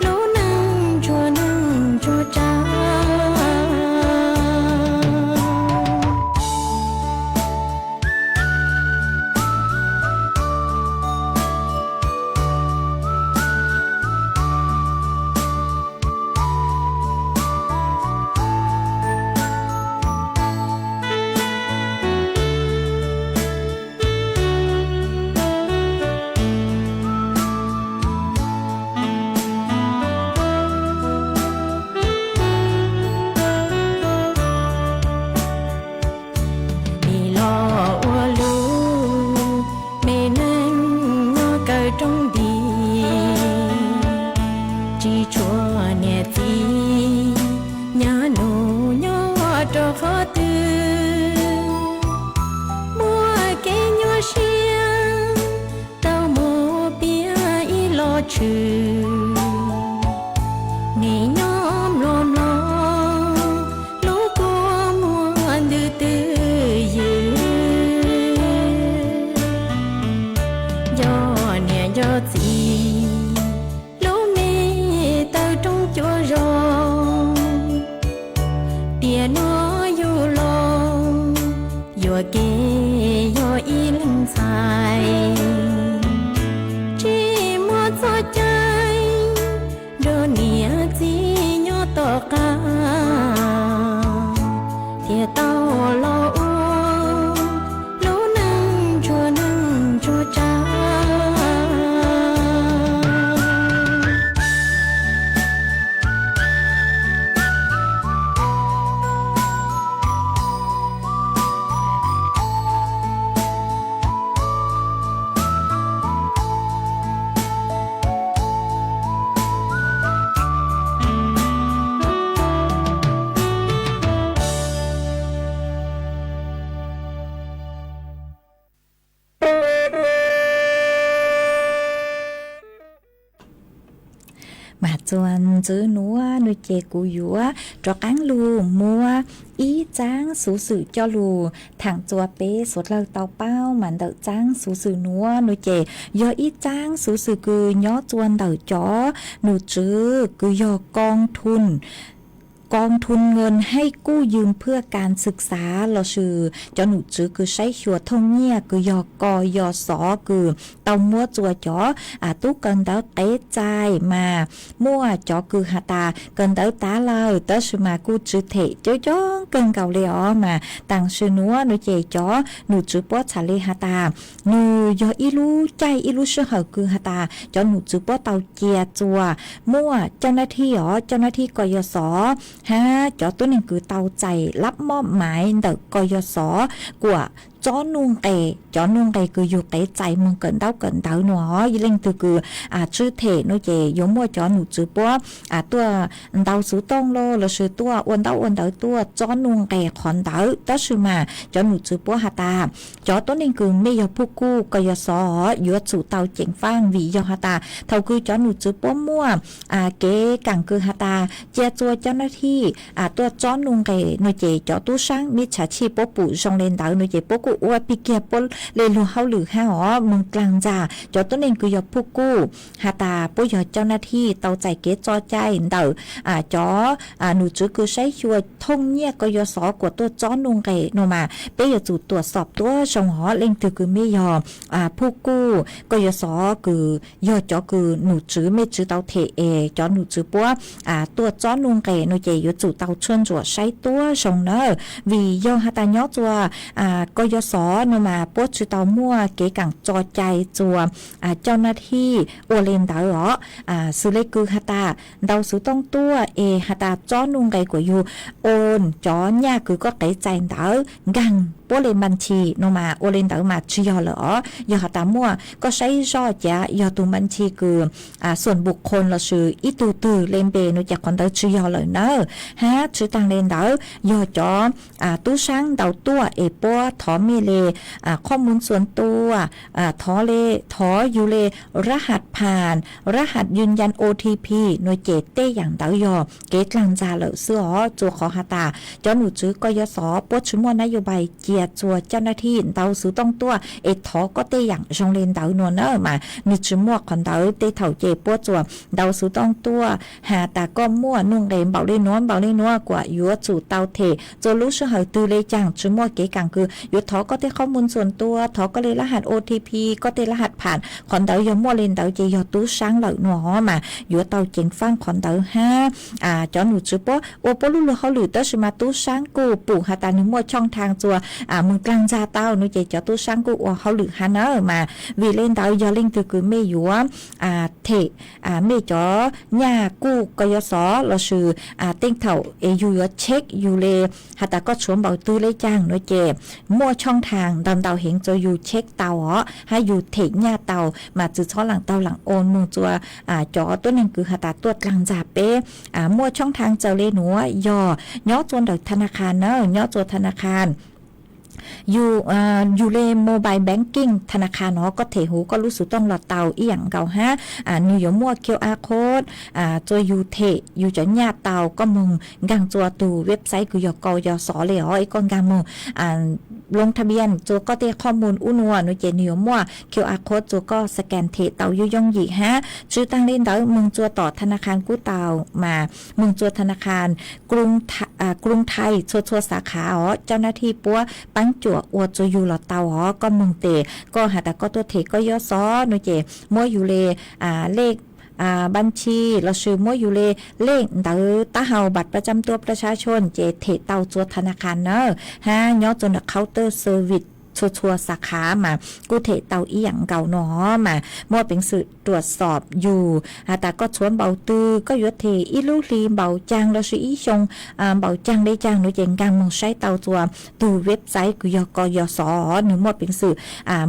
lub neej ntsuag neej ntsuag tsav. Nim los ua lub me neej nyob kaw roob nti, tsis tshuav niam txiv nyab nus nyob rau qhov twg, muaj kev nyuaj siab tau mus piav ib los tshwm. Nim nyob mlom mlom lub kua muag ntws twj ywm, nco niam nco txiv lub me taw roob cuab zos, tiam no yug los yuam kev yog ib leeg ntxhais, tsis muaj txoj cai nrog niam txiv nyob tom qab, thiaj tau los ua lub neej ntsuag neej ntsuag tsav. Mas txuas ntxiv nuav nuav ces kuv yuav rov qaab lug muab ib txaab xuv xwm coj lug thaam txua peb suav dlawg tau paub. Mas ntawm txaab xuv xwm nuav nuav ces yog ib txaab xuv xwm kws nyob txua ntawm cov num tswv kws yog koo thun, koo thun nkees hej kuj ywg phwaj kas xwm xav lossis cov num tswv kws saib xyuas thooj nyiaj kws yog kos yos xov kws tau muab txua cov tub kawm ntawv qev txais mas muaj cov kws has tas kawm ntawv tav lawm tab sis mas kuj tswv them coob coob kawg nkaus li os. Mas taam sim nuav nuav ces cov num tswv puab txhaj le has tas nws yog ib lub caij ib lub sij hawm kws has tas cov num tswv puab tau cia txua muaj caj nab thij os, caj nab thij kos yos xov hab cov tuab neeg kws tau txais lab mob maiv ntawm kos yos xov kuas txob nuj nqes, cov nuj nqes kws yug qev txais moog kawm ntaub kawm ntawv nuav, leej twg kws tswv them nuav ces yuav muaj cov num tswv puab tuaj ntau xuv tooj los lossis tuaj ua ntaub ua ntawv tuaj txob nuj nqes qhov ntawd. Tab sis mas cov num tswv puab has tas cov tuab neeg kws mej yog phuj kuj kos yos xov yuav tsum tau ceev faaj vim yog has tas thaum kws cov num tswv puab muaj kev kaam kws has tas cia txua caj nab thij tuaj txob nuj nqes nuav ces cov tub saab mib tshav chij puab pum zoo le ntawd nuav ces puab kuj ua pig kiag puab le luag hauj lwm hab os. Moog dlaag ntxag cov tuab neeg kws yog phuj kuj has tas puab yog caj nab thij tau txais kev txoj cai ntawm cov num tswv kws saib xyuas thooj nyiaj kos yos xov kuas tuaj txob nuj nqes nuav mas peb yuav tsum tuam xob tuab zoo os. Leej twg kws mej yog phuj kuj kos yos xov kws yog cov kws num tswv mej tswv tau them es cov num tswv puab tuaj txob nuj nqes nuav ces yuav tsum tau tshuaj ntsuam saib tuab zoo na. Vim yog has tas nyob txua kos xov no mas puab tsi tau muaj kev kaam tso cai txuas cau naj thij ua le ntawd os. Xws le kws has tas ntau xuv tooj tuaj es has tas tsob nuj nqes kuas yug o cov nyaj kws koj qev txais ntawd nkaag puab le npa ntshis no mas ua le ntawd mas tsi yog lawm os. Yog has tas muaj koj saib zoj cav yog tug npa ntshis kws xuam npus qhoos lossis ib tug twg le npe no ces qhov ntawd tsi yog lawm nawb. Hab tsi taag le ntawd yog cov tub saab ntau tuaj es puab thov mej le qhov mus xuam tuaj, thov le, thov yug le rab has pham, rab has yws ncan O T P no ces tej yaam ntawd yog kev dlaag ntxag lawm xwb os. Txuas qhov has tas cov num tswv koj yog xov puab tsi muaj nab yus npais cia txuas cau naj thij ntau xuv tooj tuaj es thov koj tej yaam zoo le ntawd no na mas nwg tsi muaj qhov ntawd. Tej thaum ces puab txuas ntau xuv tooj tuaj has tas koj muaj nuj nqes npaum le nuav npaum le nuav kuas yuav tsum tau them txuas lub sij hawm twg le caag, tsi muaj kev kaam kws yuav thov koj tej qhov mus xuam tuaj, thov koj le rab has O T P, koj tej rab has pham, qhov ntawd yog muaj le ntawd ces yog tub saab lawm no mas yuav tau ceev faab qhov ntawd hab. Cov num tswv puab ua puab lub lug hauj lwm tab sis mas tub saab kuj pum has tas nwg muaj choj thaas txuas moog dlaag ntxag tau no ces cov tub saab kuj ua hauj lwm hab na mas. Vim le ntawd yog leej twg kws mej yuav them mej cov nyaj kuj koj yog xov lossis tej thaum es yug yuav check yug le has tas koj tshuav npaum twg le caag no ces muaj choj thaas ntau ntau heev txuas yug check tau os hab yug them nyaj tau mas tsi txhob laam taug laam o moog txuas cov tuab neeg kws has tas tuaj dlaag ntxag peb. Muaj choj thaas txawm le nuav yog nyob txuas ntawm tha na khas na, nyob txuas tha na khas yug le mobile banking tha na khas no koj them huv koj lub xuv tooj los tau ib yaam nkaus hab. Nwg yuav muaj Q R code txuas yug them yug cov nyaj tau, koj moog nkaag txuas tug website kws yog kau yog xov le os es koj nkaag moog loo tha npias txuas koj tej qhov mus ub nua no ces nwg yuav muaj Q R code txuas koj scan them tau yooj yooj yim hab. Tsi taag le ntawd moog txuas tom tha na khas kuj tau mas moog txuas tha na khas Kruv Thais txhua txhua xav khav os, cau naj thij puab paab cuam ua txuas yug los tau os. Koj moog tes koj has tas koj tuaj them koj yog xov no ces muab yug le lej npa ntshis lossis muab yug le lej ntawv tab hau bat paj tsab tuab paj tsab tshoj ces them tau txuas tha na khas na hab nyob txuas ntawm counter service txhua txhua xav khav mas kuj them tau ib yaam nkaus no mas muaj peev xwm ruam xob yug has tas koj tshuav npaum twg, koj yuav them ib lub hli npaum caag lossis ib xyoo npaum caag le caag no ces nkaag moog saib tau txuas tug website kws yog kau yog xov, nwg muaj peev xwm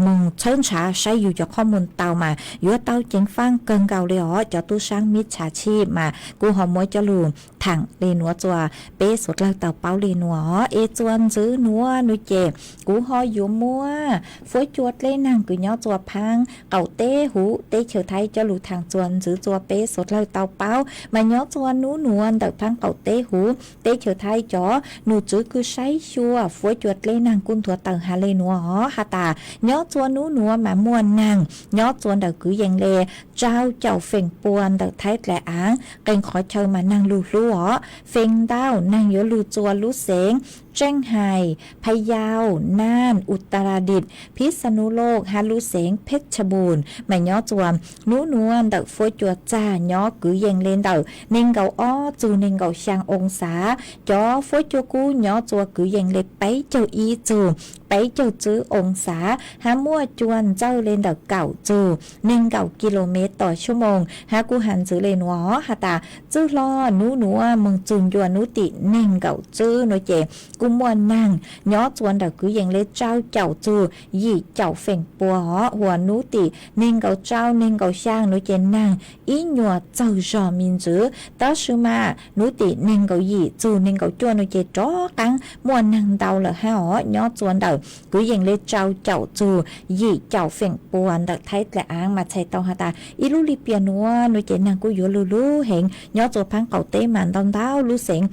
moog tshawb ntshav saib yug cov qhov mus tau mas yuav tau ceev faab kawg nkaus le os. Cov tub saab mib tshaj tshij mas kuv ho muab cov lug thaam le nuav txuas peb suav dlawg tau paub le nuav es txuas ntxwv nuav no ces kuv ho yuav muab fuab cua dleb naag kws nyob txuas phaab qaum teb huv teb chaws Thaib coj lug thaam txuas ntxwv txuas peb suav dlawg tau paub mas nyob txuas nub nuav ntawm phaab qaum teb huv teb chaws Thaib cov num tswv kws saib xyuas fuab cua dleb naag kuj nthuav tawm has le nuav os has tas nyob txuas nub nuav mas muaj naag nyob txuas ntawm kwv yees le rau caum feem pua ntawm Thaib dlaim aav, qee qhov chaw mas naag lug hlub os. Feem ntau naag yuav lug txuas lub xeev Tseeb Hais, Phaj Yau, Naaj, Utaladit, Phij Xa Nus Loj hab lub xeev Phej Tsha Npum mas nyob txuas nub nuav ntawm fuab cua txag nyob kwv yees le ntawm neeg nkaum ob txug neeg nkaum xyaa oo xav. Cov fuab cua kub nyob txuas kwv yees le peb caug ib txug peb caug tswb oo xav hab muaj cua ntxawj le ntawm kaum txug neeg nkaum kis lus mev tom xuab moos hab kuj has ntxwv le nuav has tas txwj hlo nub nuav moog txug ncua nub tim neeg nkaum tswb no ces kuj muaj naag nyob txuas ntawm kwv yees le rau caum txug yim caum feem pua os. Huas nub tim neeg nkaum rau neeg nkaum xyaa no ces naag ib nyuas txaug zog me ntsis, tab sis mas nub tim neeg nkaum yim txug neeg nkaum cuaj no ces rov qaab muaj naag ntau lawm hab os. Nyob txuas ntawm kwv yees le rau caum txug yim caum feem pua ntawm Thaib dlaim aav mas txhais tau has tas ib lub lim piam nuav no ces naag kuj yuav lug hlub heev. Nyob txuas phaab qaum teb mas ntau ntau lub xeev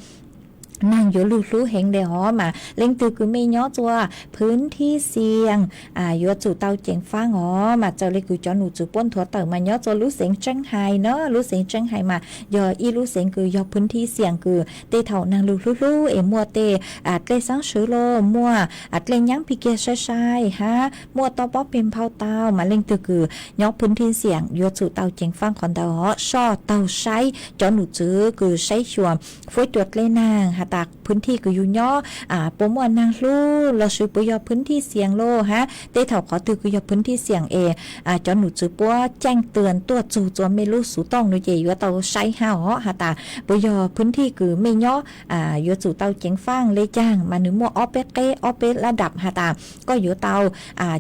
naag yuav lug hlub heev le os mas leej twg kws mej nyob txuas phwv thib xiam yuav tsum tau ceev faab os. Mas txawm le kws cov num tswv puab nthuav tawm mas nyob txuas lub xeev Tseeb Hais na, lub xeev Tseeb Hais mas yog ib lub xeev kws yog phwv thib xiam kws tej thaum naag lug hlub hlub es muaj tej dlej xaab swv los muaj dlej nyaab pig kiag sai sai hab muaj toj pob peg nphau tau mas leej twg kws nyob phwv thib xiam yuav tsum tau ceev faab qhov ntawd os. Soj taug saib cov num tswv kws saib xyuas fuab cua dleb naag tas พื้นที่ kws yug nyob puas muaj naag hlub lossis puas yog พื้นที่เสี่ยง lauj hab, tej thaum qhov twg kws yog พื้นที่เสี่ยง es cov nom tswv puab แจ้งเตือน tuaj txug txua mej lub xuv tooj nuav ces yuav tau saib hab os has tas puas yog พื้นที่ kws mej nyob yuav tsum tau ceev faaj le caag mas nwg muaj ob peb qeb ob peb ระดับ has tas koj yuav tau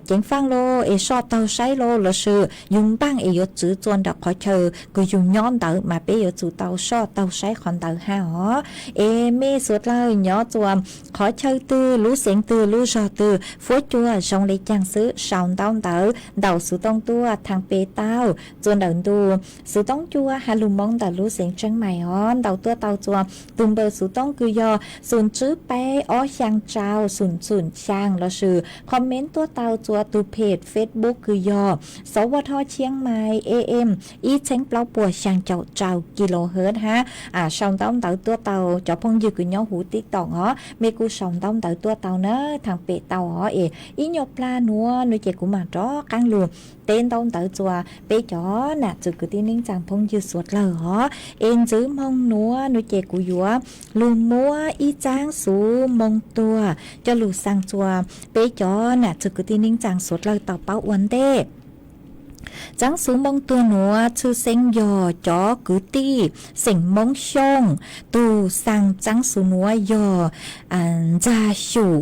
ceev faaj lauj es soj taug saib lauj lossis yug npaaj es yuav txwv txua nram qhov chaw kws yug nyob ntawd mas peb yuav tsum tau soj taug saib qhov ntawd hab os. Es mej suav dlawg nyob txua qhov chaw twg lub xeev twg lub zog twg fuab cua zoo le caag xwb sau ntaub ntawv ntaus xuv tooj tuaj thaag pe tau txua ntawm ntu xuv tooj cua has lug Moob ntawm lub xeev Tseeb Mais os, ntaus tuaj tau txua tug npawb xuv tooj kws yog xoom tswb peb ob xyaa tsau xoom xoom xyaa lossis comment tuaj tau txua tug page Facebook kws yog สวท เชียงใหม่ A M ib txheeb plaub puas xyaa caum rau กิโลเฮิรตซ์ hab sau ntaub ntawv tuaj tau cov phooj ywg kws nyob huv TikTok os, mej kuj sau ntaub ntawv tuaj tau na thaag pe tau os. Es ib nyuas plag nuav nuav ces kuv maam rov qaab lug teb ntaub ntawv txua peb cov nam txwv kwv tij neej tsaa phooj ywg suav dlawg os. Es ntxwv moog nuav nuav ces kuv yuav lug muab ib tsaab xuv moo tuag coj lug xaa txua peb cov nam txwv kwv tij neej tsaa suav dlawg tau paub ua ntej. Tsaab xuv moo tuag nuav tshwj xeeb yog cov kwv tij xeem Moob Xyooj tug xaa tsaab xuv nuav yog Ntxag Xyum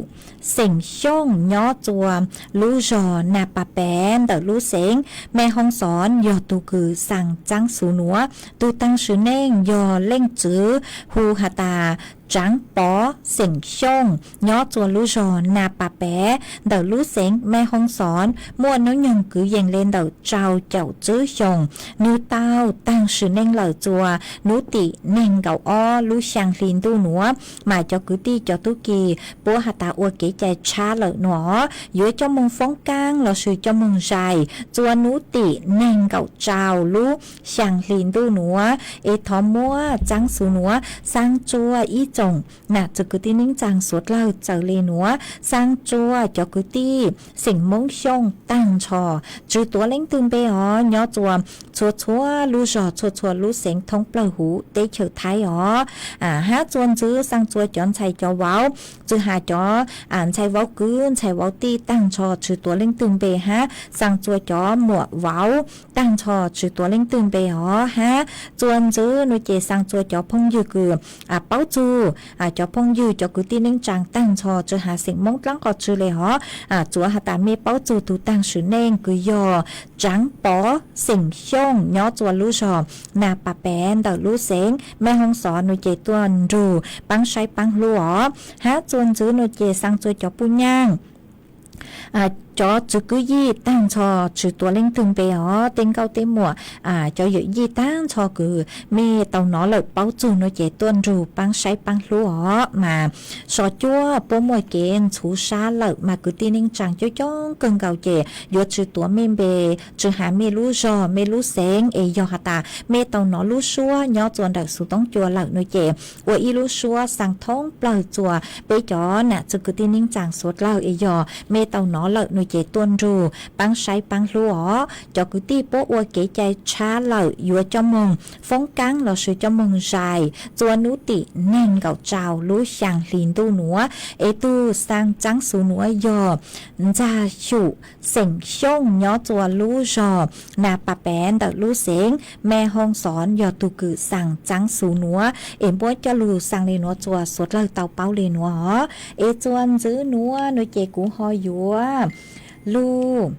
xeem Xyooj nyob txua lub zog Na Pa Pev ntawm lub xeev Me Hoo Xon yog tug kws xaa tsaab xuv nuav. Tug taag sim neej yog leej txwv hu has tas Tsaav Pov xeem Xyooj nyob txua lub zog Na Pa Pev ntawm lub xeev Me Hoo Xon, muaj nub nyoog kwv yees le ntawm rau caum tswb xyoos. Nwg tau taag sim neej lawm txua nub tim neeg nkaum ob lub xyaa hli ntuj nuav, mas cov kwv tij cov tub ki puab has tas ua kev cai tshab lawm nuav, yuav coj moog foob kaab lossis coj moog zais txua nub tim neeg nkaum rau lub xyaa hli ntuj nuav. Es thov muab tsaab xuv nuav xaa txua ib tsoom nam txwv kwv tij neej tsaa suav dlawg txawm le nuav, xaa txua cov kwv tij xeem Moob Xyooj taag nrho, tsi tuav leej twg npe os, nyob txua txhua txhua lub zog txhua txhua lub xeev thoob plawg huv teb chaws Thaib os. Hab txua ntxwv xaa txua cov ntxhais cov vauv, tsi has cov ntxhais vauv kwv ntxhais vauv tij taag nrho tsi tuav leej twg npe hab xaa txua cov muam vauv taag nrho tsi tuav leej twg npe os. Hab txua ntxwv nuav ces xaa txua cov phooj ywg kws paub txug, cov phooj ywg cov kwv tij neej tsaa taag nrho tsi has xeem Moob dlaab qhov tsi le os, txuav has tas mej paub txug tug taag sim neej kws yog Tsaav Pov xeem Xyooj nyob txua lub zog Na Pa Pev ntawm lub xeev Me Hoo Xon nuav ces tuaj nrug paab saib paab hlub os. Hab txua ntxwv nuav ces xaa txua cov puj nyaaj, cov tswv kwv yij taag nrho tsi tuav leej twg npe os, tej nkauj tej muam, cov yawm yij taag nrho kws mej tau nov lawm paub txug nuav ces tuaj nrug paab saib paab hlub os. Mas so cuab puab muaj kev ntxhuv sab lawm mas kwv tij neej tsaa coob coob kawg nkaus ces yuav tsi tuav mej npe, tsi has mej lub zog mej lub xeev, es yog has tas mej tau nov lub suab nyob txua ntawm xuv toob cua lawm nuav ces ua ib lub suab xaa thoob plawg txua peb cov nam txwv kwv tij neej tsaa suav dlawg, es yog mej tau nov lawm nuav ces tuaj nrug paab saib paab hlub os. Cov kwv tij puab ua kev cai tshab lawm yuav coj moog foob kaab lossis coj moog zais txua nub tim neeg nkaum rau lub xyaa hli ntuj nuav. Es tug xaa tsaab xuv nuav yog Ntxag Xyum xeem Xyooj nyob txua lub zog Na Pa Pev ntawm lub xeev Me Hoo Xon yog tug kws xaa tsaab xuv nuav. Es puab coj lug xaa le nuav txua suav dlawg tau paub le nuav os. Es txua ntxwv nuav nuav ces kuv ho yuav lug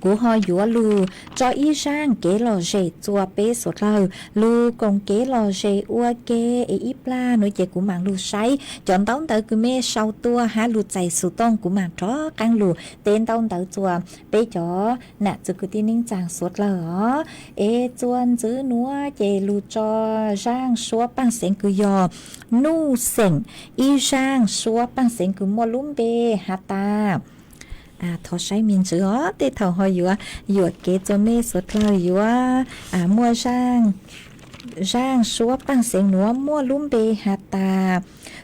kuv ho yuav lug tso ib zaaj kev lom zem txua peb suav dlawg lug koom kev lom zem ua ke. Es ib plag nuav ces kuv maam lug saib cov ntaub ntawv kws mej sau tuaj hab lug txais xuv tooj, kuv maam rov qaab lug teb ntaub ntawv txua peb cov nam txwv kwv tij neej tsaa suav dlawg os. Es txua ntxwv nuav ces lug tso zaaj suab paaj xeev kws yog Nuj Xeem, ib zaaj suab paaj xeev kws muaj lub npe has tas, thov saib me ntsis os, tej thaum ho yuav yuam kev txua mej suav dlawg yuav muaj zaaj suab paaj xeev nuav muaj lub npe has tas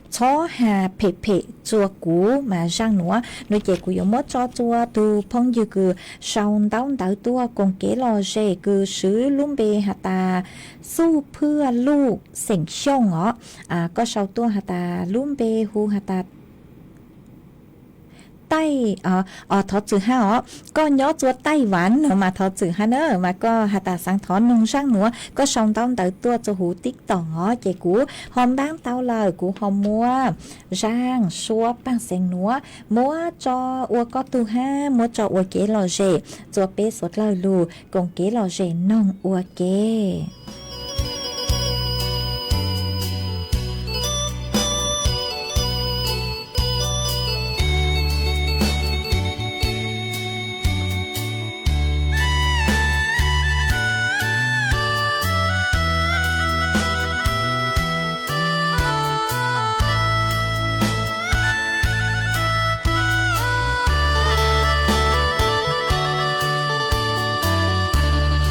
Txhob Has Phem Phem txuas kuv mas zaaj nuav no ces kuv yuav muab tso txua tug phooj ywg kws sau ntaub ntawv tuaj koom kev lom zem kws swv lub npe has tas Xuj Phwaj Luj xeem Xyooj os. Koj sau tuaj has tas lub npe hu has tas Taij, thov txwm hab os, koj nyob txua Taij Vav no mas thov txwm hab na, mas koj has tas xaav thov noog zaaj nuav koj sau ntaub ntawv tuaj txua huv TikTok os ces kuv ho npaab tau lawm kuv ho muab zaaj suab paaj xeev nuav muab tso ua koj tug hab muab tso ua kev lom zem txua peb suav dlawg lug koom kev lom zem noog ua ke.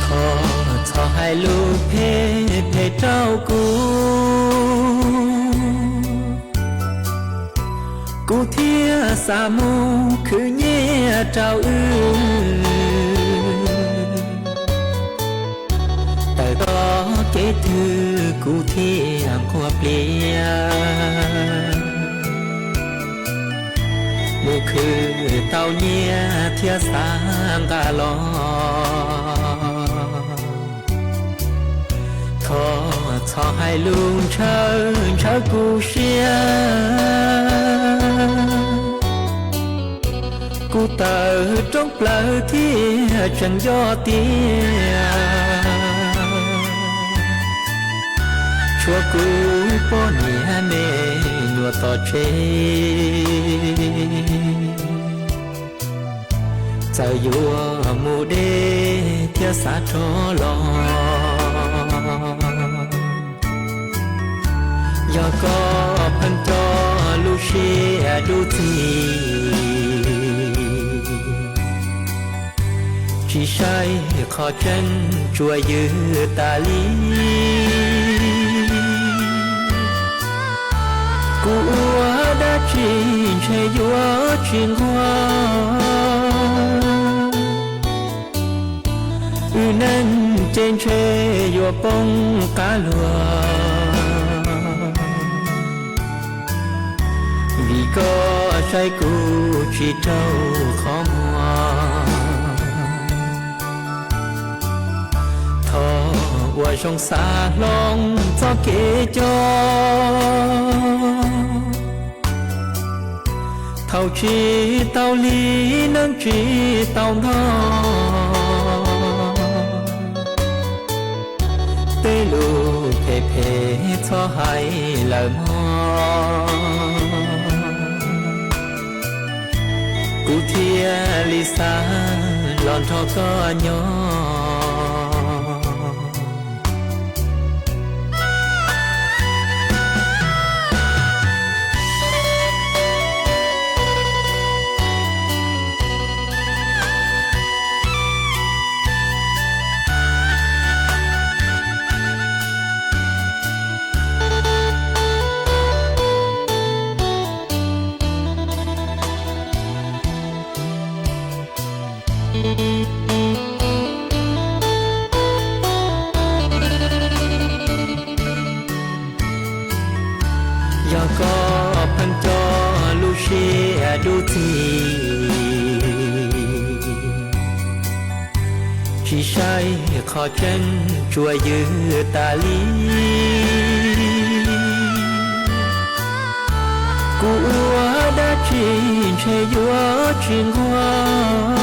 Thov txhob hais lus phem phem rau kuv, kuv thiaj xav mus khwv nyiaj rau wb. Tawm tog kev twg kuv thiaj nquag pliav, mus khwv tau nyiaj thiaj xav nqa los. Thov txhob hais lus ntshaw ntshaw kuv siab, kuv tawm roob plawv thiaj tseem nco tiag, tshuav kuv poj niam me nyuam tom tsev. Txawm yuav mus deb thiab xav rov los, yog koj pheej coj lub siab dub txig, tsis saib qhov tseeb tsuas ywg tas li. Kuv ua dab tsi ntshe yuav tsis nquag, wb neej ces ntshe yuav poob qab luag, vim koj saib kuv tsis raug qhov muag. Thov ua zoo xav hloov txoj kev coj, thaum tsis tau lig neej tsis tau ntog, tej lus phem phem txhob hais lawm mog, kuv thiaj li xav los nrog koj nyob. Yog koj pheej coj lub siab dub txig, tsis saib qhov tseeb tsuas ywg tas li. Kuv ua dab tsi ntshe yuav tsis nquag,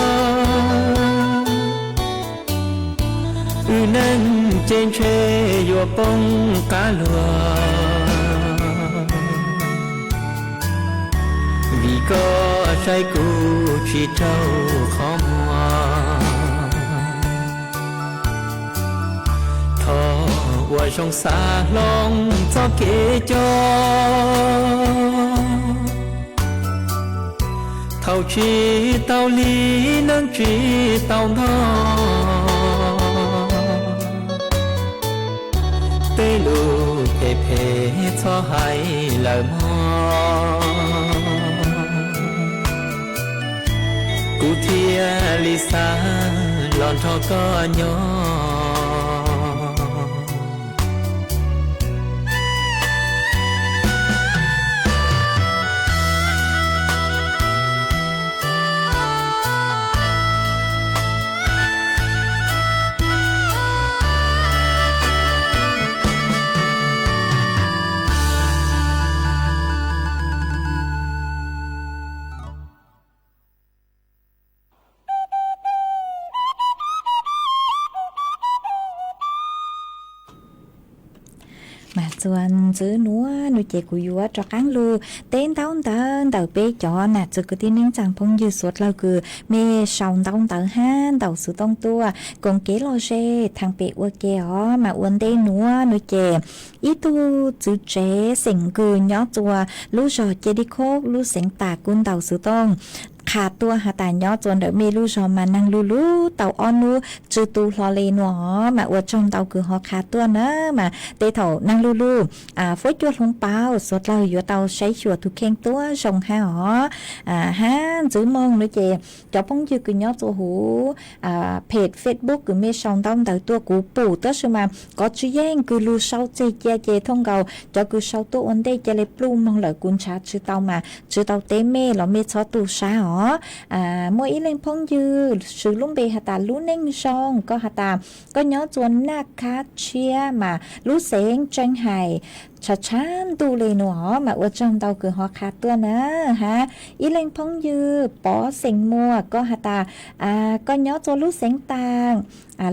wb neej ces ntshe yuav poob qab luag, vim koj saib kuv tsis raug qhov muag. Thov ua zoo xav hloov txoj kev coj, thaum tsis tau lig neej tsis tau ntog, tej lus phem phem txhob hais lawm mog, Cia li xav los nrog koj nyob. Mas txuas ntxwv nuav nuav ces kuv yuav rov qaab lug teb ntaub ntawv ntawm peb cov nam txiv kwv tij neej tsaa phooj ywg suav dlawg kws mej sau ntaub ntawv hab ntaus xuv tooj tuaj koom kev lom zem thaam pem ua ke os. Mas ua ntej nuav nuav ces ib tug txwv tsev xeem Nkws nyob txuas lub zog Cia Dib Khoob lub xeev Tas kuj ntaus xuv tooj qha tuaj has tas nyob txuas ntawm mej lub zog mas naag lug lug tau ob nub tsw tu hlo le nuav os. Mas ua tsaug ntau kws ho qha tuaj na. Mas tej thaum naag lug lug fuab cua hloov pauv suav dlawg yuav tau saib xyuas tug kheej tuab zoo hab os. Hab ntxwv moog nuav ces cov phooj ywg kws nyob txuas huv phem Facebook kws mej sau ntaub ntawv tuaj kuv pum tab sis mas kov tsi yeej kws lug sau tseg cia ces thooj nkaus cov kws sau tuaj ua ntej ca le pluj moog lawm kuv nrhav tsi tau mas tsi tau teb mej los mej txhob tu sab os. Muaj ib leeg phooj ywg swv lub npe has tas Lub Neej Zoo, koj has tas koj nyob txuas Naj Khab Tshiab mas lub xeev Tseej Hais tshav tshav ntuj le nuav os. Mas ua tsaug ntau kws ho qha tuaj na. Hab ib leeg phooj ywg Pov xeem Muas koj has tas koj nyob txuas lub xeev Taam,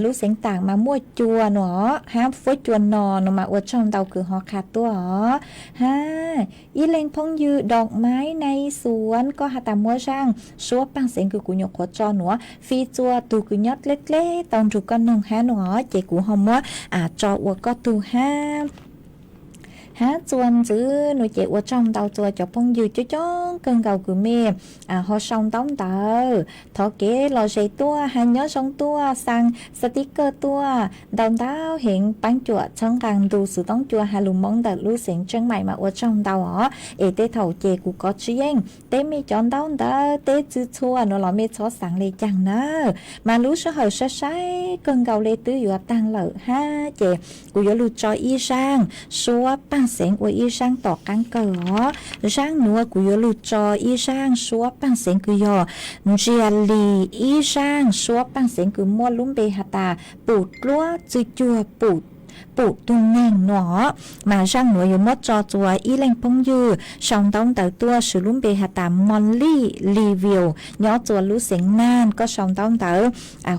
lub xeev Taam mas muaj cua nuav hab fuab cua no no mas ua tsaug ntau kws ho qha tuaj os. Hab ib leeg phooj ywg Doom Maib Nai Xuav koj has tas muab zaaj suab paag xeev kws kuv nyuam qhuav tso nuav fi txuas tug kws nyob dleb dleb tau nrug koj noog hab nuav ces kuv ho muab tso ua koj tug hab. Hab txuas ntxwv nuav ces ua tsaug ntau txuas cov phooj ywg coob coob kawg nkaus kws mej ho sau ntaub ntawv thov kev lom zem tuaj hab nyob zoo tuaj, xaa sticker tuaj ntau ntau heev, paab cuam txhawb nqaa ntu xuv toob cua has lug Moob ntawm lub xeev Tseej Maim mas ua tsaug ntau os. Es tej thaum ces kuv kov tsi yeej teb mej cov ntaub ntawv teb txwv txhua nuav los mej txhob xaav le caag na. Mas lub sij hawm sai sai kawg nkaus le twb yuav taag lawm hab ces kuv yuav lug tso ib zaaj suab paag xeev ua ib zaaj tom qaab kawg os. Zaaj nuav kuv yuav lug tso ib zaaj suab paag xeev kws yog ntsia li ib zaaj suab paag xeev kws muaj lub npe has tas pum dluab txwj cuag pum tug neeg nuav. Mas zaaj nuav yuav muab tso txuas ib leeg phooj ywg sau ntaub ntawv tuaj swv lub npe has tas Mos Lij Review nyob txuas lub xeev Naj, koj sau ntaub ntawv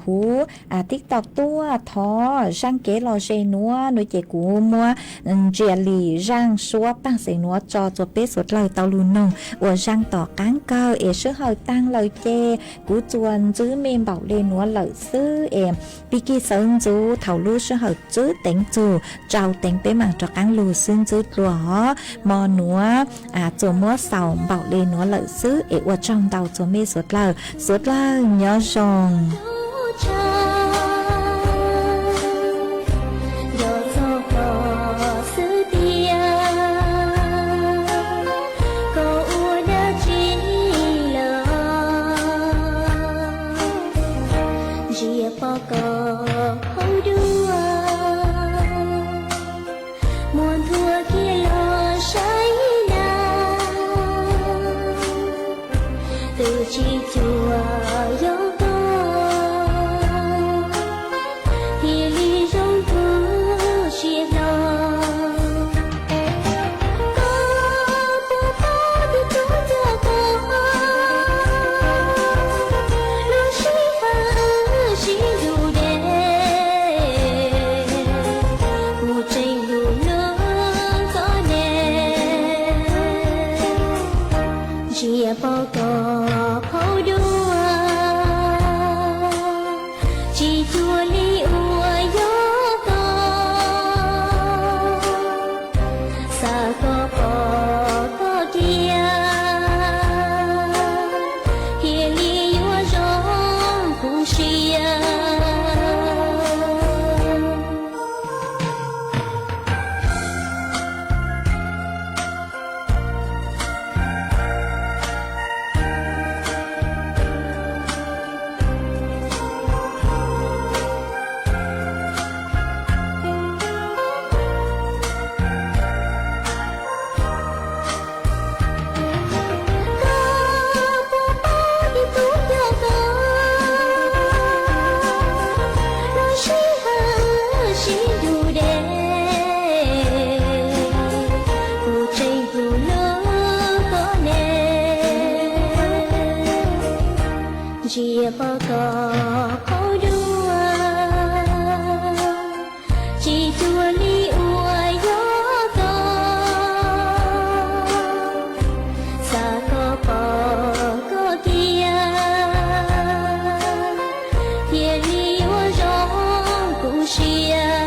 huv TikTok tuaj thov zaaj kev lom zem nuav nuav ces kuv muab ntsia li zaaj suab paag xeev nuav tso txuas peb suav dlawg tau lug noog ua zaaj tom qaab kawg. Es sij hawm taag lawm ces kuv txuas ntxwv mej npaum le nuav lawm xwb es pig kig sawv ntxuv thaum lub sij hawm txwb teev txug tsau teev peb maam rov qaab lug xwb ntxwb dlua os. Mo nuav txuas muab xaus npaum le nuav lawm xwb es ua tsaug ntau txuas mej suav dlawg, suav dlawg nyob zoo. Ntsia pom koj hauv dua, muaj nthua kiag los saib na, twb tsis cuag yog koj. Pom koj qhaus dua, tsis cuag li uas yog koj, xav koj pom koj tiag, thiaj li ua zoo kuv siab.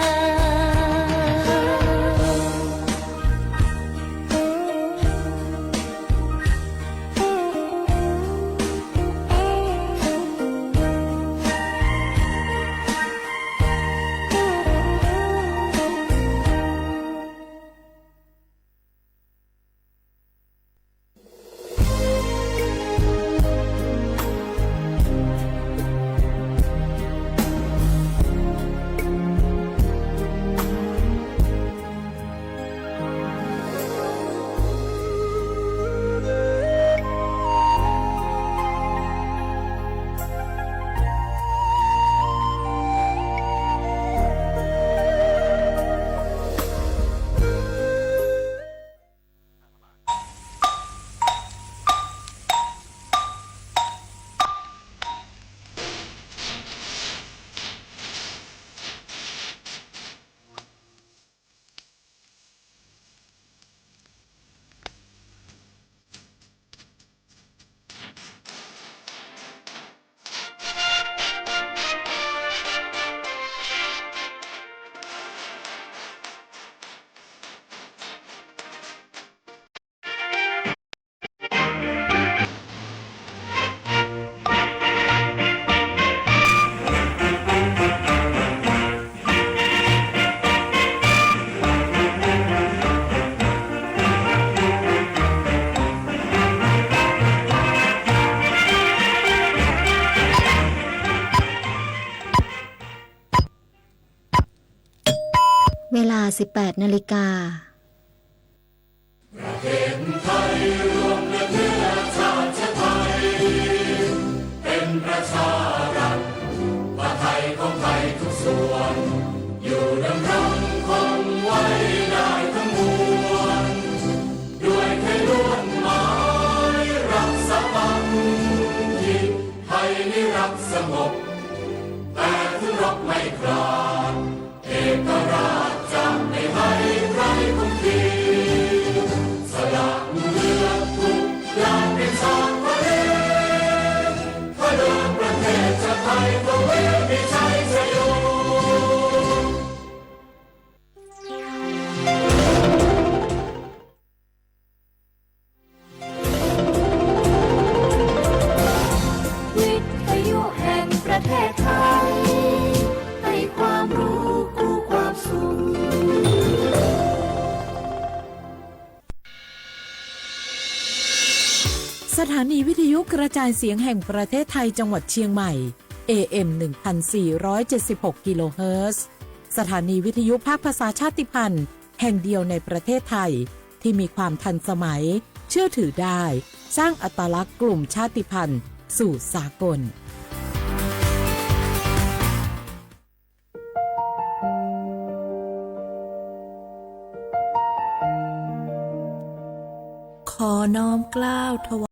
Ves las สิบแปด นาฬิกา เป็นประชารัฐ ว่าไทยของไทยทุกส่วน อยู่ดำรงคงไว้ได้ทั้งมวล ด้วยไทยล้วนหมายรักสามัคคี ไทยนี้รักสงบ แต่ถึงรบไม่กล้า เอกราชจะไม่ให้ใครคุมขีด สละเลือดทุกอย่างเป็นชาติทะเล ถ้าเดินประเทศชาติไทยก็ไม่มีชัยชโย วิทยุแห่งประเทศไทย ให้ความรู้กู้ความสุข สถานีวิทยุกระจายเสียงแห่งประเทศไทยจังหวัดเชียงใหม่ เอ เอ็ม หนึ่งพันสี่ร้อยเจ็ดสิบหก กิโลเฮิรตซ์ สถานีวิทยุภาคภาษาชาติพันธุ์แห่งเดียวในประเทศไทย ที่มีความทันสมัย เชื่อถือได้ สร้างอัตลักษณ์กลุ่มชาติพันธุ์สู่สากล ขอน้อมเกล้าถวาย